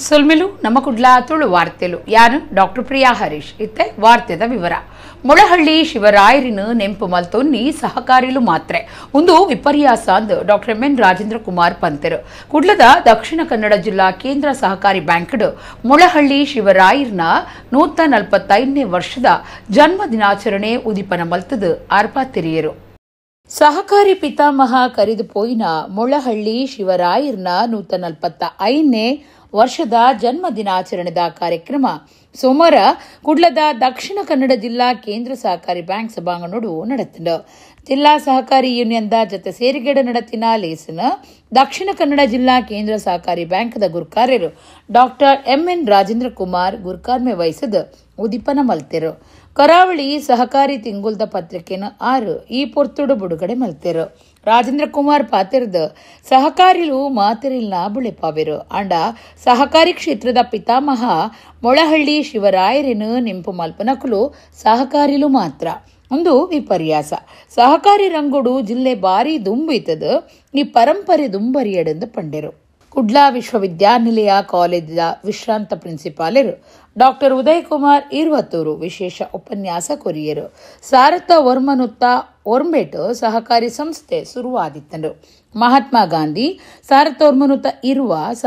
ಸೊಲ್ಮೆಲು ನಮ್ಮ ಕುಡ್ಲ ತುಳು ವಾರ್ತೆಲು ಯಾನು ಡಾಕ್ಟರ್ ಪ್ರಿಯಾ ಹರೀಶ್. ಇತ್ತೆ ವಾರ್ತೆದ ವಿವರ. ಮೊಳಹಳ್ಳಿ ಶಿವರಾಯರಿನ ನೆಂಪು ಮಲ್ತೊನ್ನಿ ಸಹಕಾರಿಲು ಮಾತ್ರೆ ಒಂದು ವಿಪರ್ಯಾಸ ಅಂದು doctor M N Rajendra Kumar ಪಂತೆರು. ಕುಡ್ಲದ ದಕ್ಷಿಣ ಕನ್ನಡ ಜಿಲ್ಲಾ ಕೇಂದ್ರ ಸಹಕಾರಿ ಬ್ಯಾಂಕ್ಡ್ ಮೊಳಹಳ್ಳಿ ಶಿವರಾಯರ್ನ 145ನೇ ವರ್ಷದ ಜನ್ಮ ದಿನಾಚರಣೆ ಉದೀಪನ ಮಲ್ತದು ಆರ್ಪಾತಿರಿಯರು. ಸಹಕಾರಿ ಪಿತಾಮಹ ಕರಿದು ಪೋಯಿನ ಮೊಳಹಳ್ಳಿ ಶಿವರಾಯರ್ನ 145ನೇ ವರ್ಷದ ಜನ್ಮ ದಿನಾಚರಣೆದ ಕಾರ್ಯಕ್ರಮ ಸೋಮವಾರ ಕುಡ್ಲದ ದಕ್ಷಿಣ ಕನ್ನಡ ಜಿಲ್ಲಾ ಕೇಂದ್ರ ಸಹಕಾರಿ ಬ್ಯಾಂಕ್ ಸಭಾಂಗಣೋಡು ನಡೆತಿಂಡು. ಜಿಲ್ಲಾ ಸಹಕಾರಿ ಯೂನಿಯನ್ದ ಜತೆ ಸೇರಿಗೆಡ ನಡತಿನ ಲೇಸಿನ ದಕ್ಷಿಣ ಕನ್ನಡ ಜಿಲ್ಲಾ ಕೇಂದ್ರ ಸಹಕಾರಿ ಬ್ಯಾಂಕ್ದ ಗುರ್ಕಾರ್ಯರು doctor M N Rajendra Kumar ಗುರ್ಕಾರ್ಮೆ ವಹಿಸಿದ ಉದೀಪನ ಮಲ್ತೆರು. ಕರಾವಳಿ ಸಹಕಾರಿ ತಿಂಗುಲ್ದ ಪತ್ರಿಕೆನ 6 ಈ ಪೊರ್ತುಡು ಬಿಡುಗಡೆ ಮಲ್ತೆರು. ರಾಜೇಂದ್ರ ಕುಮಾರ್ ಪಾತಿರ್ದ ಸಹಕಾರಿಲು ಮಾತಿರಿಲ್ನ ಬುಳೆಪಾವೆರು. ಅಂಡ ಸಹಕಾರಿ ಕ್ಷೇತ್ರದ ಪಿತಾಮಹ ಮೊಳಹಳ್ಳಿ ಶಿವರಾಯರಿನ ನೆಂಪು ಮಲ್ಪನಕುಲು ಸಹಕಾರಿಲು ಮಾತ್ರ ಒಂದು ವಿಪರ್ಯಾಸ. ಸಹಕಾರಿ ರಂಗೋಡು ಜಿಲ್ಲೆ ಬಾರಿ ದುಂಬಿತದ ಈ ಪರಂಪರೆ ದುಂಬರಿಯಡೆಂದು ಪಂಡೆರು. ಕುಡ್ಲಾ ವಿಶ್ವವಿದ್ಯಾನಿಲಯ ಕಾಲೇಜಿನ ವಿಶ್ರಾಂತ ಪ್ರಿನ್ಸಿಪಾಲರು ಡಾಕ್ಟರ್ ಉದಯ್ ಕುಮಾರ್ ಇರುವತ್ತೂರು ವಿಶೇಷ ಉಪನ್ಯಾಸ ಕೊರಿಯರು. ಸಾರಥ ಒರ್ಮನುತ್ತ ಒರ್ಂಬೇಟು ಸಹಕಾರಿ ಸಂಸ್ಥೆ ಶುರುವಾದಿತ್ತನು. ಮಹಾತ್ಮ ಗಾಂಧಿ 1920,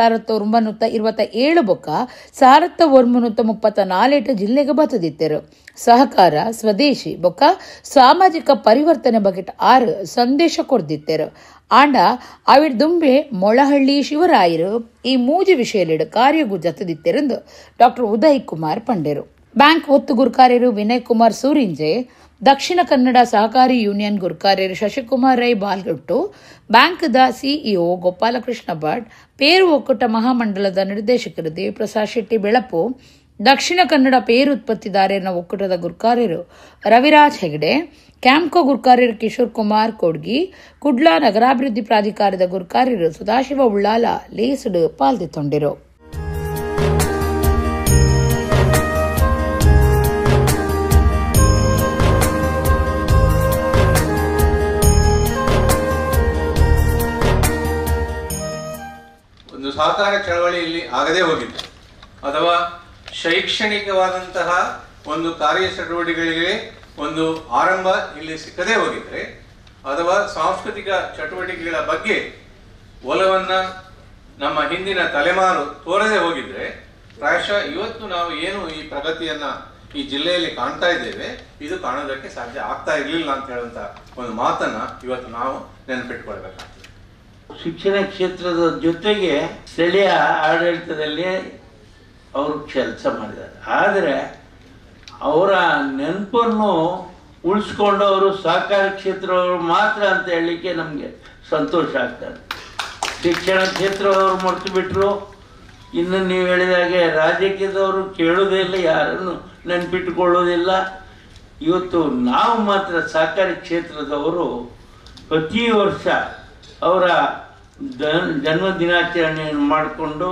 1927 ಬೊಕ್ಕ 1934 ಜಿಲ್ಲೆಗೆ ಬತ್ತದಿತ್ತರು. ಸಹಕಾರ, ಸ್ವದೇಶಿ ಬೊಕ್ಕ ಸಾಮಾಜಿಕ ಪರಿವರ್ತನೆ ಬಗ್ಗೆ 6 ಸಂದೇಶ ಕೊಡ್ದಿತ್ತರು. ಆಂಡ ಅವಿಡ್ ದುಂಬೆ ಮೊಳಹಳ್ಳಿ ಶಿವರಾಯರು ಈ ಮೂಜಿ ವಿಷಯಲಿಡು ಕಾರ್ಯಗೂ ಜತ್ತದಿತ್ತೆರೆಂದು ಡಾಕ್ಟರ್ ಉದಯ್ ಕುಮಾರ್ ಪಂಡೆರು. ಬ್ಯಾಂಕ್ ಒತ್ತು ಗುರ್ಕಾರ್ಯರು ವಿನಯ್ ಕುಮಾರ್ ಸೂರಿಂಜೆ, ದಕ್ಷಿಣ ಕನ್ನಡ ಸಹಕಾರಿ ಯೂನಿಯನ್ ಗುರ್ಕಾರ್ಯರು ಶಶಿಕುಮಾರ್ ರೈ ಬಾಲ್ಗುಟ್ಟು, ಬ್ಯಾಂಕ್ದ ಸಿಇಒ ಗೋಪಾಲಕೃಷ್ಣ ಭಟ್, ಪೇರು ಒಕ್ಕೂಟ ಮಹಾಮಂಡಲದ ನಿರ್ದೇಶಕರು ದೇವಿಪ್ರಸಾದ್ ಶೆಟ್ಟಿ ಬೆಳಪು, ದಕ್ಷಿಣ ಕನ್ನಡ ಪೇರು ಉತ್ಪತ್ತಿದಾರರ ಒಕ್ಕೂಟದ ಗುರ್ಕಾರ್ಯರು ರವಿರಾಜ್ ಹೆಗಡೆ, ಕ್ಯಾಂಪ್ಕೋ ಗುರ್ಕಾರ್ಯರು ಕಿಶೋರ್ ಕುಮಾರ್ ಕೋಡ್ಗಿ, ಕುಡ್ಲಾ ನಗರಾಭಿವೃದ್ಧಿ ಪ್ರಾಧಿಕಾರದ ಗುರ್ಕಾರ್ಯರು ಸದಾಶಿವ ಉಳ್ಳಾಲ ಲೇಸುಡು ಪಾಲ್ದಿತ್ತೊಂಡಿರು. ಒಂದು ಸಹಕಾರ ಚಳವಳಿಯಲ್ಲಿ ಆಗದೇ ಹೋಗಿತ್ತು ಅಥವಾ ಶೈಕ್ಷಣಿಕವಾದಂತಹ ಒಂದು ಕಾರ್ಯ ಚಟುವಟಿಕೆಗಳಿಗೆ ಒಂದು ಆರಂಭ ಇಲ್ಲಿ ಸಿಕ್ಕದೇ ಹೋಗಿದ್ರೆ ಅಥವಾ ಸಾಂಸ್ಕೃತಿಕ ಚಟುವಟಿಕೆಗಳ ಬಗ್ಗೆ ಒಲವನ್ನು ನಮ್ಮ ಹಿಂದಿನ ತಲೆಮಾರು ತೋರದೆ ಹೋಗಿದ್ರೆ ಪ್ರಾಯಶಃ ಇವತ್ತು ನಾವು ಏನು ಈ ಪ್ರಗತಿಯನ್ನು ಈ ಜಿಲ್ಲೆಯಲ್ಲಿ ಕಾಣ್ತಾ ಇದ್ದೇವೆ ಇದು ಕಾಣೋದಕ್ಕೆ ಸಾಧ್ಯ ಆಗ್ತಾ ಇರಲಿಲ್ಲ ಅಂತ ಹೇಳುವಂಥ ಒಂದು ಮಾತನ್ನು ಇವತ್ತು ನಾವು ನೆನಪಿಟ್ಕೊಳ್ಬೇಕಾಗ್ತದೆ. ಶಿಕ್ಷಣ ಕ್ಷೇತ್ರದ ಜೊತೆಗೆ ಸ್ಥಳೀಯ ಆಡಳಿತದಲ್ಲಿ ಅವರು ಕೆಲಸ ಮಾಡಿದ್ದಾರೆ. ಆದರೆ ಅವರ ನೆನಪನ್ನು ಉಳಿಸ್ಕೊಂಡವರು ಸಹಕಾರ ಕ್ಷೇತ್ರದವರು ಮಾತ್ರ ಅಂತ ಹೇಳಲಿಕ್ಕೆ ನಮಗೆ ಸಂತೋಷ ಆಗ್ತದೆ. ಶಿಕ್ಷಣ ಕ್ಷೇತ್ರದವರು ಮರೆತು ಬಿಟ್ಟರು, ಇನ್ನು ನೀವು ಹೇಳಿದಾಗೆ ರಾಜಕೀಯದವರು ಕೇಳೋದೇ ಇಲ್ಲ, ಯಾರನ್ನು ನೆನಪಿಟ್ಟುಕೊಳ್ಳೋದಿಲ್ಲ. ಇವತ್ತು ನಾವು ಮಾತ್ರ ಸಹಕಾರಿ ಕ್ಷೇತ್ರದವರು ಪ್ರತಿ ವರ್ಷ ಅವರ ಜನ್ಮ ದಿನಾಚರಣೆಯನ್ನು ಮಾಡಿಕೊಂಡು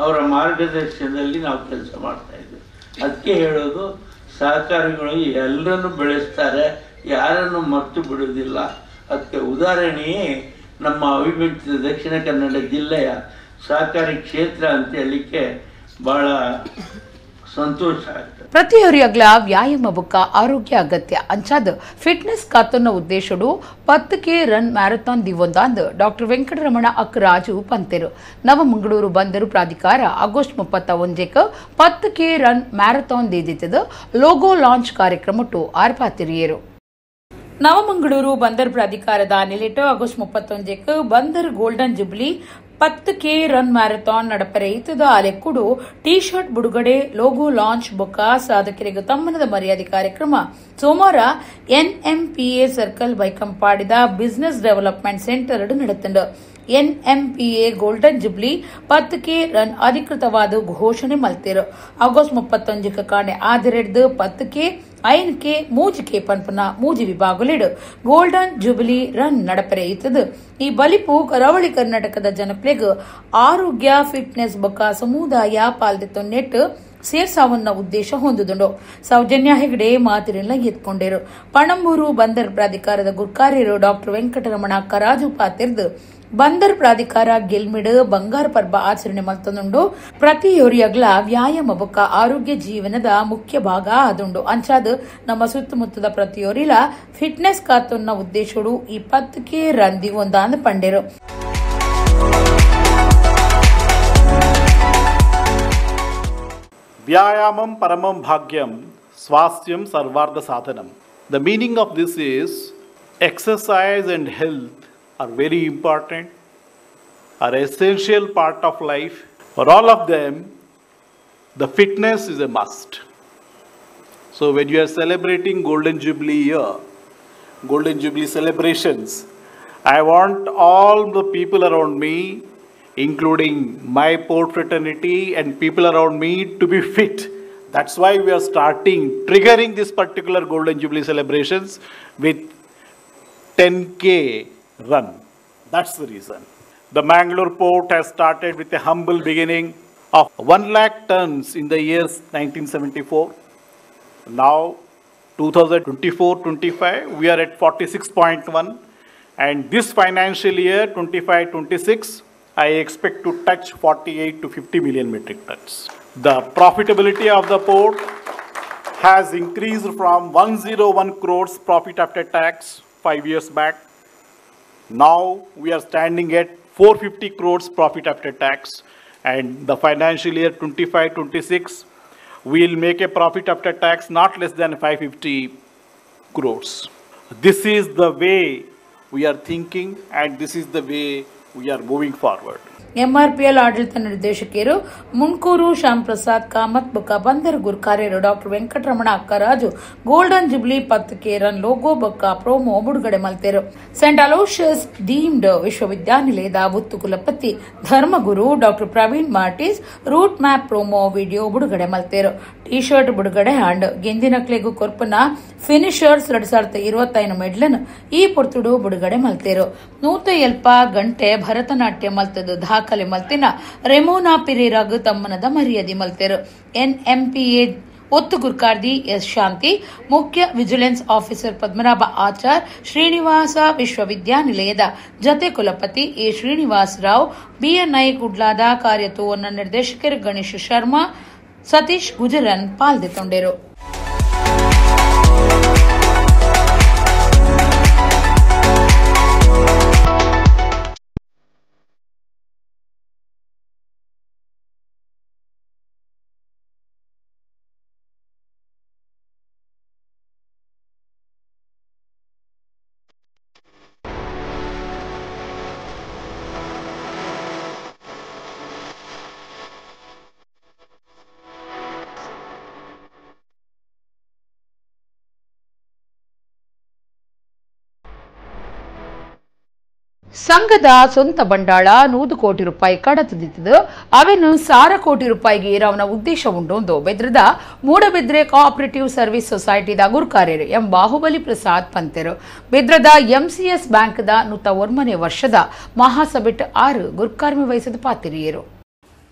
ಅವರ ಮಾರ್ಗದರ್ಶನದಲ್ಲಿ ನಾವು ಕೆಲಸ ಮಾಡ್ತಾಯಿದ್ದೇವೆ. ಅದಕ್ಕೆ ಹೇಳೋದು, ಸಹಕಾರಿಗಳು ಎಲ್ಲರನ್ನು ಬೆಳೆಸ್ತಾರೆ, ಯಾರನ್ನು ಮರೆತು ಬಿಡೋದಿಲ್ಲ. ಅದಕ್ಕೆ ಉದಾಹರಣೆಯೇ ನಮ್ಮ ಅವಿಭಜಿತ ದಕ್ಷಿಣ ಕನ್ನಡ ಜಿಲ್ಲೆಯ ಸಹಕಾರಿ ಕ್ಷೇತ್ರ ಅಂತ ಹೇಳಲಿಕ್ಕೆ ಭಾಳ ಸಂತೋಷ ಆಗ್ತದೆ. ಪ್ರತಿಯೊರಿಯಗ್ಲ ವ್ಯಾಯಾಮ ಬುಕ್ಕ ಆರೋಗ್ಯ ಅಗತ್ಯ ಅಂಚಾದ ಫಿಟ್ನೆಸ್ ಕಾತನ್ನ ಉದ್ದೇಶಡು 10K run marathon ದಿವೊಂದಾಂದ್ doctor Venkataramana Akkaraju ಪಂತೆರು. ನವಮಂಗಳೂರು ಬಂದರು ಪ್ರಾಧಿಕಾರ August 31 10K run marathon ದೇದಿತ್ತದ logo launch ಕಾರ್ಯಕ್ರಮಟ್ಟು ಆರ್ಪಾತಿರಿಯರು. Navamangaluru ಬಂದರ್ ಪ್ರಾಧಿಕಾರದ ನಿಲೆಟು August 31 Bandar golden jubilee 10K run marathon ನಡಪರೆ ಇತ್ತದ ಅಲೆಕ್ಕುಡು T shirt ಬಿಡುಗಡೆ, ಲೋಗೋ ಲಾಂಚ್ ಬೊಕ್ಕ ಸಾಧಕರಿಗೆ ತಮ್ಮನದ ಮರ್ಯಾದೆ ಕಾರ್ಯಕ್ರಮ ಸೋಮವಾರ ಎನ್ಎಂಪಿಎ ಸರ್ಕಲ್ ಬೈಕಂಪಾಡಿದ business development centre ನಡೆತಂಡು. NMPA golden jubilee 10K run ಅಧಿಕೃತವಾದ ಘೋಷಣೆ ಮಲ್ತಿರು. ಆಗಸ್ಟ್ 31 ಕಾಣೆ ಆದಿರೆಡ್ದು 10K 5K 3K ಪನ್ಪುನ ಮೂಜಿ ವಿಭಾಗಲಿಡು golden jubilee run ನಡಪರೆ ಇತ್ತದು. ಈ ಬಲಿಪು ಕರಾವಳಿ ಕರ್ನಾಟಕದ ಜನಪ್ಲೆಗ್ ಆರೋಗ್ಯ ಫಿಟ್ನೆಸ್ ಬೊಕ್ಕ ಸಮುದಾಯ ಪಾಲ್ದೆತ್ತೊನ್ನೆಟ್ ಸೇರ್ಸಾವನ್ನ ಉದ್ದೇಶ ಹೊಂದುದುಂಡು. ಸೌಜನ್ಯ ಹೆಗಡೆ ಮಾತಿರೆಲ್ಲ ಎತ್ಕೊಂಡೇರು. ಪಣಂಬೂರು ಬಂದರ್ ಪ್ರಾಧಿಕಾರದ ಗುರ್ಕಾರ್ಯರು ಡಾಕ್ಟರ್ ವೆಂಕಟರಮಣ ಕರಾಜು ಪಾತಿರ್ದು ಬಂದರ್ ಪ್ರಾಧಿಕಾರ ಗೆಲ್ಮಿಡ್ ಬಂಗಾರ ಪರ್ಬ ಆಚರಣೆ ಮಲ್ತೊಂದುಂಡು. ಪ್ರತಿಯೊರಿಯಗ್ಲ ವ್ಯಾಯಾಮ ಬೊಕ್ಕ ಆರೋಗ್ಯ ಜೀವನದ ಮುಖ್ಯ ಭಾಗ ಆದುಂಡು. ಅಂಚಾದ್ ನಮ್ಮ ಸುತ್ತಮುತ್ತದ ಪ್ರತಿಯೊರಿಲ ಫಿಟ್ನೆಸ್ ಕಾತೊನ್ನ ಉದ್ದೇಶಡು ಈ 10K ರಂದಿ ಒಂದಾಂದು ಪಂಡೇರು. Vyayamam paramam bhagyam swastyam sarvartha sadhanam. The meaning of this is exercise and health are very important, are essential part of life. For all of them, the fitness is a must. So when you are celebrating Golden Jubilee year, Golden Jubilee celebrations, I want all the people around me, including my port fraternity and people around me, to be fit. That's why we are starting, triggering this particular Golden Jubilee celebrations with 10K run. That's the reason. The Mangalore port has started with a humble beginning of 1 lakh tons in the year 1974. Now, 2024-25, we are at 46.1, and this financial year 25-26, I expect to touch 48 to 50 million metric tons. The profitability of the port has increased from 101 crores profit after tax 5 years back. Now we are standing at 450 crores profit after tax, and the financial year 25-26, we will make a profit after tax not less than 550 crores. This is the way we are thinking, and this is the way we are moving forward. MRPL ಆಡಳಿತ ನಿರ್ದೇಶಕರು ಮುಂಡ್ಕೂರು ಶ್ಯಾಮ್ ಪ್ರಸಾದ್ ಕಾಮತ್ ಬೊಕ್ಕ ಬಂದರ್ ಗುರ್ಕಾರ್ಯರು doctor Venkataramana Akkaraju golden jubilee 10K run logo ಬೊಕ್ಕ promo ಬಿಡುಗಡೆ ಮಲ್ತೆರು. Saint Aloysius deemed ವಿಶ್ವವಿದ್ಯಾನಿಲಯದ ಒತ್ತು ಕುಲಪತಿ ಧರ್ಮಗುರು doctor Praveen Martis route map promo video ಬಿಡುಗಡೆ ಮಲ್ತೆರು. ಟಿ ಶರ್ಟ್ ಬಿಡುಗಡೆ ಆಂಡ್ ಗೆಂದಿನಕ್ಲೆಗು ಕೊರ್ಪನ ಫಿನಿಷರ್ಸ್ 2025 ಮೆಡ್ಲನ್ ಈ ಪೊರ್ತುಡು ಬಿಡುಗಡೆ ಮಲ್ತೆರು. 170 ಗಂಟೆ ಭರತನಾಟ್ಯ ಮಲ್ತದು ದಾಖಲೆ ಮಲ್ತಿನ ರೆಮೋನಾ ಪಿರೇರಾಗ್ ತಮ್ಮನದ ಮರ್ಯಾದೆ ಮಲ್ತೆರು. ಎನ್ಎಂಪಿಎ ಒತ್ತು ಗುರ್ಕಾರ್ದಿ ಎಸ್ ಶಾಂತಿ, ಮುಖ್ಯ ವಿಜಿಲೆನ್ಸ್ ಆಫೀಸರ್ ಪದ್ಮನಾಭ ಆಚಾರ್, ಶ್ರೀನಿವಾಸ ವಿಶ್ವವಿದ್ಯಾನಿಲಯದ ಜತೆ ಕುಲಪತಿ ಎ ಶ್ರೀನಿವಾಸ ರಾವ್, ಬಿಎನ್ಐ ಕುಡ್ಲಾದ ಕಾರ್ಯತೋವನ್ನ ನಿರ್ದೇಶಕರು ಗಣೇಶ್ ಶರ್ಮಾ, ಸತೀಶ್ ಗುಜರನ್ ಪಾಲ್ದೆತೊಂಡೆರು. ಸಂಘದ ಸ್ವಂತ ಬಂಡಾಳ 100 ಕೋಟಿ ರೂಪಾಯಿ ಕಡತದಿತ್ತದು. ಅವೆನ್ನು 1,000 ಕೋಟಿ ರೂಪಾಯಿಗೆ ಏರವನ ಉದ್ದೇಶ ಉಂಡು ಬೆದ್ರದ ಮೂಡಬಿದ್ರೆ ಕೋಆಪರೇಟಿವ್ ಸರ್ವಿಸ್ ಸೊಸೈಟಿದ ಗುರುಕಾರ್ಯರು ಎಂ ಬಾಹುಬಲಿ ಪ್ರಸಾದ್ ಪಂತೆರು. ಬೆದ್ರದ ಎಂಸಿಎಸ್ ಬ್ಯಾಂಕ್ದ 101ನೇ ವರ್ಷದ ಮಹಾಸಭೆಟ್ 6 ಗುರುಕಾರ್ಮಿ ವಹಿಸಿದ ಪಾತಿರಿಯರು.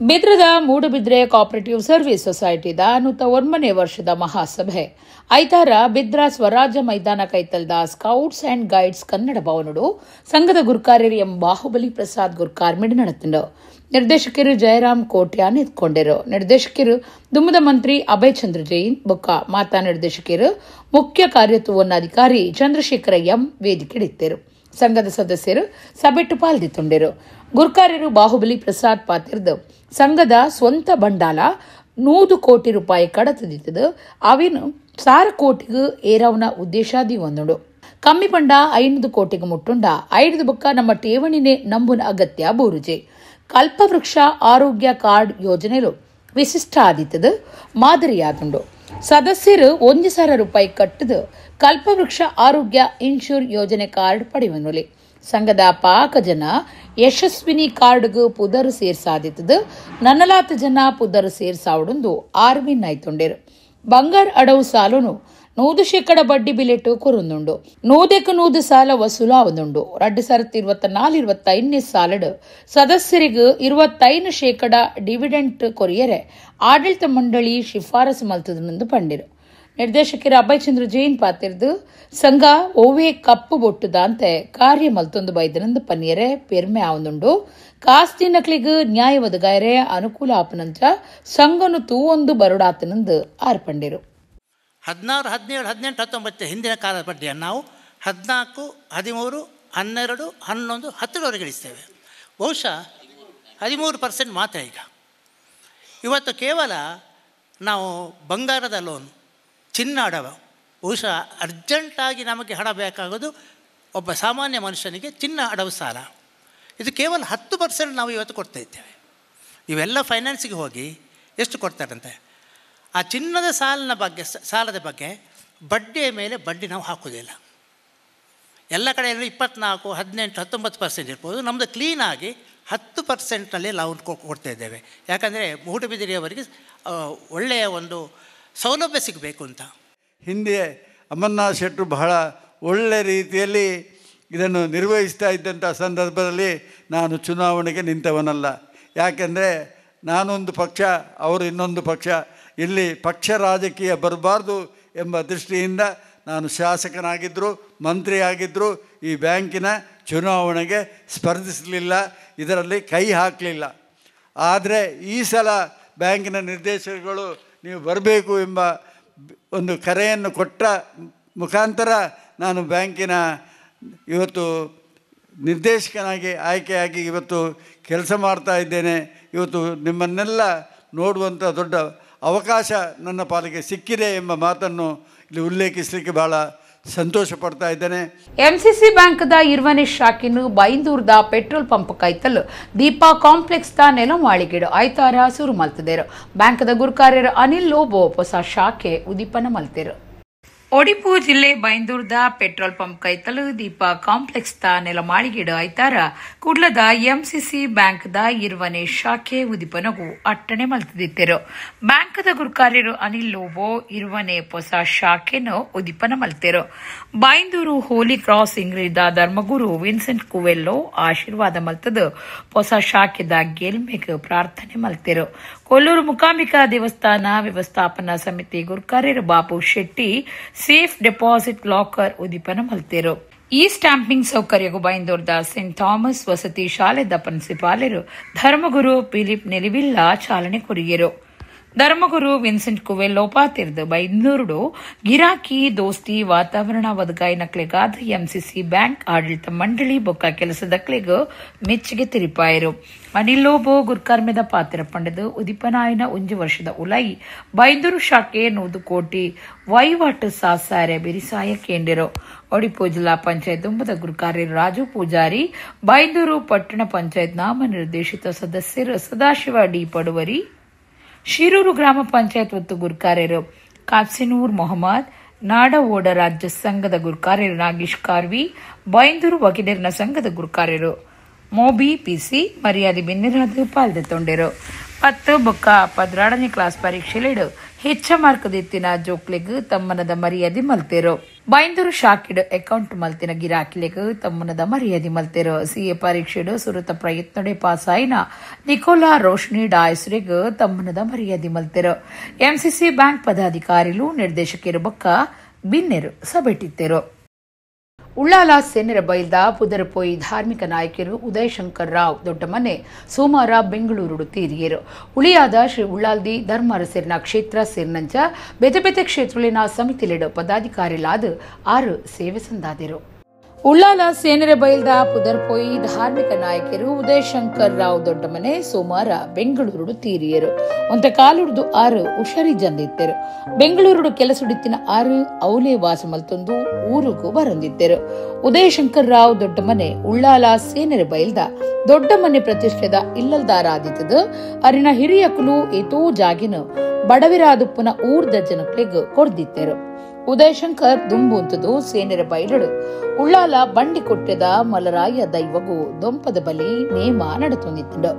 ಬೆದ್ರದ ಮೂಡಬಿದ್ರೆ ಕೋಆಪರೇಟಿವ್ ಸರ್ವಿಸ್ ಸೊಸೈಟಿದ 101ನೇ ವರ್ಷದ ಮಹಾಸಭೆ ಐತಾರ ಬಿದ್ರ ಸ್ವರಾಜ್ಯ ಮೈದಾನ ಕೈತಲ್ದ scouts and guides Kannada ಭವನಡು ಸಂಘದ ಗುರುಕಾರ್ಯರು ಎಂ ಬಾಹುಬಲಿ ಪ್ರಸಾದ್ ಗುರುಕಾರ್ಮಿಡ್ ನಡೆತಂಡು. ನಿರ್ದೇಶಕರು ಜಯರಾಮ್ ಕೋಟ್ಯಾನ್ ಎತ್ಕೊಂಡರು. ನಿರ್ದೇಶಕರು ದುಮ್ಮದ ಮಂತ್ರಿ ಅಭಯ್ ಚಂದ್ರ ಜೈನ್ ಬೊಕ್ಕ ಮಾತಾ ನಿರ್ದೇಶಕರು ಮುಖ್ಯ ಕಾರ್ಯತ್ವವನ್ನಾಧಿಕಾರಿ ಚಂದ್ರಶೇಖರ ಎಂ ವೇದಿಕೆಡಿತ್ತರು. ಸಂಘದ ಸದಸ್ಯರು ಸಭೆಟ್ಟು ಪಾಲ್ದಿತ್ತೊಂಡರು. ಗುರ್ಕಾರ್ಯರು ಬಾಹುಬಲಿ ಪ್ರಸಾದ್ ಪಾತಿರ್ದು ಸಂಘದ ಸ್ವಂತ ಬಂಡಾಲ 100 ಕೋಟಿ ರೂಪಾಯಿ ಕಡತದಿತ್ತದು. ಅವೇನು 1,000 ಕೋಟಿಗೂ ಏರವನ ಉದ್ದೇಶಾದಿ ಒಂದುಂಡು. ಕಮ್ಮಿ ಪಂಡ 500 ಕೋಟಿಗೆ ಮುಟ್ಟುಂಡ 5 ಬೊಕ್ಕ ನಮ್ಮ ಠೇವಣಿನೇ ನಂಬುನ ಅಗತ್ಯ ಬೂರುಜೆ. ಕಲ್ಪವೃಕ್ಷ ಆರೋಗ್ಯ ಕಾರ್ಡ್ ಯೋಜನೆಲು ವಿಶಿಷ್ಟ ಆದಿತ್ತದು ಮಾದರಿಯಾದುಂಡು. ಸದಸ್ಯರು 1,000 ರೂಪಾಯಿ ಕಟ್ಟದು ಕಲ್ಪವೃಕ್ಷ ಆರೋಗ್ಯ ಇನ್ಶೂರ್ ಯೋಜನೆ ಕಾರ್ಡ್ ಪಡೆಯುವನುಲಿ. ಸಂಘದ ಪಾಕ ಜನ ಯಶಸ್ವಿನಿ ಕಾರ್ಡ್ಗ್ ಪುದರ್ ಸೇರ್ಸಾದಿತ್ತದು. ನನ್ನಲಾತ ಜನ ಪುದರ್ ಸೇರ್ಸಾವಡೊಂದು ಆರ್ವಿನ್ ಆಯ್ತೊಂಡೇರು. ಬಂಗಾರ್ ಅಡವು ಸಾಲುನು 100% ಬಡ್ಡಿ ಬಿಲೆಟ್ ಕೊರೊಂದುಂಡು. 100ಕ್ಕೆ 100 ಸಾಲ ವಸೂಲಾವದುಂಡು. 2024-25 ಸಾಲಡ್ ಸದಸ್ಯರಿಗೆ 25% ಡಿವಿಡೆಂಟ್ ಕೊರಿಯರೆ ಆಡಳಿತ ಮಂಡಳಿ ಶಿಫಾರಸು ಮಲ್ತದನೆಂದು ಪಂಡಿರು. ನಿರ್ದೇಶಕರ ಅಭಯಚಂದ್ರ ಜೈನ್ ಪಾತಿರ್ದು ಸಂಘ ಓವೇ ಕಪ್ಪು ಬೊಟ್ಟುದಾಂತೆ ಕಾರ್ಯ ಮಲ್ತೊಂದು ಬೈದನಂದು ಪನ್ನಿಯರೆ ಪೆರ್ಮೆ ಆವೊಂದುಂಡು. ಕಾಸ್ತಿನಕ್ಲಿಗ್ ನ್ಯಾಯ ಒದಗಾಯರೆ ಅನುಕೂಲ ಆಪನಂಚ ಸಂಘನು ತೂವೊಂದು ಬರುಡಾತನಂದು ಆರ್ಪಂಡಿರು. 16, 17, 18, 19 ಹಿಂದಿನ ಕಾಲದ ಬಡ್ಡಿಯನ್ನು ನಾವು 14, 13, 12, 11, 10ರವರೆಗೆ ಇಳಿಸ್ತೇವೆ. ಬಹುಶಃ 13% ಮಾತ್ರ. ಈಗ ಇವತ್ತು ಕೇವಲ ನಾವು ಬಂಗಾರದ ಲೋನ್, ಚಿನ್ನ ಅಡವು, ಬಹುಶಃ ಅರ್ಜೆಂಟಾಗಿ ನಮಗೆ ಹಣ ಬೇಕಾಗೋದು ಒಬ್ಬ ಸಾಮಾನ್ಯ ಮನುಷ್ಯನಿಗೆ ಚಿನ್ನ ಅಡವು ಸಾಲ, ಇದು ಕೇವಲ 10% ನಾವು ಇವತ್ತು ಕೊಡ್ತಾ ಇದ್ದೇವೆ. ಇವೆಲ್ಲ ಫೈನಾನ್ಸಿಗೆ ಹೋಗಿ ಎಷ್ಟು ಕೊಡ್ತಾರಂತೆ ಆ ಚಿನ್ನದ ಸಾಲದ ಬಗ್ಗೆ ಬಡ್ಡಿಯ ಮೇಲೆ ಬಡ್ಡಿ ನಾವು ಹಾಕೋದಿಲ್ಲ. ಎಲ್ಲ ಕಡೆಯಲ್ಲೂ 24, 18, 19% ಇರ್ಬೋದು. ನಮ್ಮದು ಕ್ಲೀನಾಗಿ 10%ನಲ್ಲಿ ನಾವು ಕೊಡ್ತಾ ಇದ್ದೇವೆ. ಯಾಕಂದರೆ ಮೂಡುಬಿದಿರೆಯವರಿಗೆ ಒಳ್ಳೆಯ ಒಂದು ಸೌಲಭ್ಯ ಸಿಗಬೇಕು ಅಂತ. ಹಿಂದೆ ಅಮರ್ನಾಥ್ ಶೆಟ್ಟರು ಬಹಳ ಒಳ್ಳೆಯ ರೀತಿಯಲ್ಲಿ ಇದನ್ನು ನಿರ್ವಹಿಸ್ತಾ ಇದ್ದಂಥ ಸಂದರ್ಭದಲ್ಲಿ ನಾನು ಚುನಾವಣೆಗೆ ನಿಂತವನಲ್ಲ. ಯಾಕೆಂದರೆ ನಾನೊಂದು ಪಕ್ಷ, ಅವರು ಇನ್ನೊಂದು ಪಕ್ಷ, ಇಲ್ಲಿ ಪಕ್ಷ ರಾಜಕೀಯ ಬರಬಾರ್ದು ಎಂಬ ದೃಷ್ಟಿಯಿಂದ ನಾನು ಶಾಸಕನಾಗಿದ್ದರು, ಮಂತ್ರಿಯಾಗಿದ್ದರು ಈ ಬ್ಯಾಂಕಿನ ಚುನಾವಣೆಗೆ ಸ್ಪರ್ಧಿಸಲಿಲ್ಲ, ಇದರಲ್ಲಿ ಕೈ ಹಾಕಲಿಲ್ಲ. ಆದರೆ ಈ ಸಲ ಬ್ಯಾಂಕಿನ ನಿರ್ದೇಶಕರುಗಳು ನೀವು ಬರಬೇಕು ಎಂಬ ಒಂದು ಕರೆಯನ್ನು ಕೊಟ್ಟ ಮುಖಾಂತರ ನಾನು ಬ್ಯಾಂಕಿನ ಇವತ್ತು ನಿರ್ದೇಶಕನಾಗಿ ಆಯ್ಕೆಯಾಗಿ ಇವತ್ತು ಕೆಲಸ ಮಾಡ್ತಾ ಇದ್ದೇನೆ. ಇವತ್ತು ನಿಮ್ಮನ್ನೆಲ್ಲ ನೋಡುವಂಥ ದೊಡ್ಡ ಅವಕಾಶ ನನ್ನ ಪಾಲಿಗೆ ಸಿಕ್ಕಿದೆ ಎಂಬ ಮಾತನ್ನು ಇಲ್ಲಿ ಉಲ್ಲೇಖಿಸಲಿಕ್ಕೆ ಭಾಳ ಸಂತೋಷ ಪಡ್ತಾ ಇದ್ದೇನೆ. ಎಂಸಿಸಿ ಬ್ಯಾಂಕ್ದ ಇರುವನೇ ಶಾಖೆಯನ್ನು ಬೈಂದೂರ್ದ ಪೆಟ್ರೋಲ್ ಪಂಪ್ ಕೈತಲ್ ದೀಪಾ ಕಾಂಪ್ಲೆಕ್ಸ್ ದ ನೆಲಮಾಳಿಗೆಡು ಐತಾರ ಸುರು ಮಲ್ತದೇರು. ಬ್ಯಾಂಕ್ದ ಗುರುಕಾರ್ಯರು ಅನಿಲ್ ಲೋಬೋ ಹೊಸ ಶಾಖೆ ಉದೀಪನ ಮಲ್ತೇರು. ಒಡಿಪು ಜಿಲ್ಲೆ ಬೈಂದೂರ್ದ ಪೆಟ್ರೋಲ್ ಪಂಪ್ ಕೈತಲ್ ದೀಪಾ ಕಾಂಪ್ಲೆಕ್ಸ್ ದ ನೆಲಮಾಳಿಗೆಡು ಐತಾರ ಕುಡ್ಲದ ಎಂಸಿಸಿ ಬ್ಯಾಂಕ್ದ ಇರುವನೇ ಶಾಖೆ ಉದೀಪನಗೂ ಅಟ್ಟಣೆ ಮಲ್ತದಿತ್ತರು. ಬ್ಯಾಂಕ್ದ ಗುರುಕಾರ್ಯರು ಅನಿಲ್ ಲೋಬೋ ಇರುವನೇ ಹೊಸ ಶಾಖೆಯನ್ನು ಉದೀಪನ ಮಲ್ತೇರು. ಬೈಂದೂರು ಹೋಲಿ ಕ್ರಾಸ್ ಇಂಗ್ರಿದ ಧರ್ಮಗುರು ವಿನ್ಸೆಂಟ್ ಕುವೆಲ್ಲೋ ಆಶೀರ್ವಾದ ಮಲ್ತದು ಹೊಸ ಶಾಖೆದ ಗೆಲ್ಮೆಗ್ ಪ್ರಾರ್ಥನೆ ಮಲ್ತೇರು. ಕೊಲ್ಲೂರು ಮೂಕಾಂಬಿಕಾ ದೇವಸ್ಥಾನ ವ್ಯವಸ್ಥಾಪನಾ ಸಮಿತಿ ಗುರುಕಾರ್ಯರು Babu Shetty safe deposit locker ಉದೀಪನ ಮಲ್ತೇರು. ಈ ಸ್ಟಾಂಪಿಂಗ್ ಸೌಕರ್ಯಗೂ ಬೈಂದೂರ್ದ ಸೆಂಟ್ ಥಾಮಸ್ ವಸತಿ ಶಾಲೆದ ಪ್ರಿನ್ಸಿಪಾಲರು ಧರ್ಮಗುರು ಫಿಲಿಪ್ ನೆಲಿವಿಲ್ಲಾ ಚಾಲನೆ ಕೊರಿಯರು. ಧರ್ಮಗುರು ವಿನ್ಸೆಂಟ್ ಕುವೆಲ್ಲೋ ಪಾತಿರ್ದು ಬೈಂದೂರುಡು ಗಿರಾಕಿ ದೋಸ್ತಿ ವಾತಾವರಣ ಒದಗಾಯಿನಕ್ಲೆಗಾದ ಎಂಸಿಸಿ ಬ್ಯಾಂಕ್ ಆಡಳಿತ ಮಂಡಳಿ ಬೊಕ್ಕ ಕೆಲಸದಕ್ಲೆಗ್ ಮೆಚ್ಚುಗೆ ತಿರಿಪಾಯರು. ಅನಿಲ್ ಲೋಬೋ ಗುರ್ಕರ್ಮೆದ ಪಾತ್ರ ಪಂಡದು ಉದಿಪನಾಯನ ಒಂಜಿ ವರ್ಷದ ಉಲೈ ಬೈಂದೂರು ಶಾಖೆ 100 ಕೋಟಿ ವಹಿವಾಟು ಸಾಸಾರೆ ಬಿರಿಸಾಯ ಕೇಂದಿರು. ಒಡಿಪು ಜಿಲ್ಲಾ ಪಂಚಾಯತ್ ದುಂಬದ ಗುರುಕಾರ್ಯರು ರಾಜು ಪೂಜಾರಿ, ಬೈಂದೂರು ಪಟ್ಟಣ ಪಂಚಾಯತ್ ನಾಮನಿರ್ದೇಶಿತ ಸದಸ್ಯರು ಸದಾಶಿವ ಡಿ ಪಡುವರಿ, ಶಿರೂರು ಗ್ರಾಮ ಪಂಚಾಯತ್ ಒತ್ತು ಗುರುಕಾರ್ಯರು ಕಾಪ್ಸಿನೂರ್ ಮೊಹಮ್ಮದ್, ನಾಡಓಡ ರಾಜ್ಯ ಸಂಘದ ಗುರುಕಾರ್ಯರು ನಾಗೇಶ್ ಕಾರ್ವಿ, ಬೈಂದೂರು ವಕೀಲರನ ಸಂಘದ ಗುರುಕಾರ್ಯರು ಮೋಬಿ ಪಿಸಿ ಮರ್ಯಾದೆ ಬಿನ್ನಿರಾದ ಪಾಲ್ದೆ ತೊಂಡೆರು. 10 ಬೊಕ್ಕ 12ನೇ ಕ್ಲಾಸ್ ಪರೀಕ್ಷೆಲಿಡು ಹೆಚ್ಚ ಮಾರ್ಕ್ ದೆತ್ತಿನ ಜೋಕ್ಲೆಗ್ ತಮ್ಮನದ ಮರ್ಯಾದೆ ಮಲ್ತೇರು. ಬೈಂದೂರು ಶಾಖೆಡ್ ಅಕೌಂಟ್ ಮಲ್ತಿನ ಗಿರಾಕಿಲೆಗ್ ತಮ್ಮನದ ಮರ್ಯಾದೆ ಮಲ್ತೇರು. ಸಿಎ ಪರೀಕ್ಷೆಡು ಸುರುತ ಪ್ರಯತ್ನಡೆ ಪಾಸ್ ಆಯಿನ ನಿಕೋಲಾ ರೋಶ್ನಿ ಡಾಯ್ಸ್ರೆಗ್ ತಮ್ಮನದ ಮರ್ಯಾದೆ ಮಲ್ತೇರು. ಎಂಸಿಸಿ ಬ್ಯಾಂಕ್ ಪದಾಧಿಕಾರಿಲು ನಿರ್ದೇಶಕರು ಬೊಕ್ಕ ಬಿನ್ನೆರು ಸಭೆಟಿತ್ತೇರು. ಉಳ್ಳಾಲ ಸೇನರ ಬೈಲ್ದ ಪುದರಪೋಯಿ ಧಾರ್ಮಿಕ ನಾಯಕರು ಉದಯಶಂಕರ್ ರಾವ್ ದೊಡ್ಡಮನೆ ಸೋಮವಾರ ಬೆಂಗಳೂರು ತೀರಿಯರು. ಉಳಿಯಾದ ಶ್ರೀ ಉಳ್ಳಾಲ್ದಿ ಧರ್ಮರಸೇರಿನ ಕ್ಷೇತ್ರ ಸೇರಿನಂಚ ಬೇತೆ ಬೇತೆ ಕ್ಷೇತ್ರಗಳಿನ ಸಮಿತಿಲಿಡು ಪದಾಧಿಕಾರಿಲಾದ 6 ಸೇವೆ ಸಂದಾದಿರು. ಉಳ್ಳಾಲ ಸೇನರ ಬೈಲ್ದ ಪುದರ್ಪೋಯಿ ಧಾರ್ಮಿಕ ನಾಯಕರು ಉದಯಶಂಕರ್ ರಾವ್ ದೊಡ್ಡಮನೆ ಸೋಮವಾರ ಬೆಂಗಳೂರು ತೀರಿಯರು. ಒಂತ ಕಾಲುರ್ದು 6 ಹುಷಾರಿ ಜಂದಿತ್ತರು. ಬೆಂಗಳೂರು ಕೆಲಸುಡಿತ್ತಿನ 6 ಔಲೆ ವಾಸ ಮಲ್ತೊಂದು ಊರುಗೂ ಬರಂದಿತ್ತರು. ಉದಯಶಂಕರ್ ರಾವ್ ದೊಡ್ಡಮನೆ ಉಳ್ಳಾಲ ಸೇನರ ಬೈಲ್ದ ದೊಡ್ಡಮನೆ ಪ್ರತಿಷ್ಠೆದ ಇಲ್ಲಲ್ದಾರಾದಿತ್ತದ. ಅರಿನ ಹಿರಿಯಕುಲು ಏತೋ ಜಾಗಿನ ಬಡವಿರಾದುಪ್ಪನ ಊರ್ದ ಜನಕ್ಲೆಗ್ ಕೊರ್ದಿತ್ತರು. Udayashankar ದುಂಬುಂತದು ಸೇನೆರ ಬೈಲಡು ಉಳ್ಳಾಲ ಬಂಡಿಕೊಟ್ಟೆದ ಮಲರಾಯ ದೈವಗೂ ದೊಂಪದ ಬಲಿ ನೇಮ ನಡೆತೊಂದಿತ್ತುಂಡು.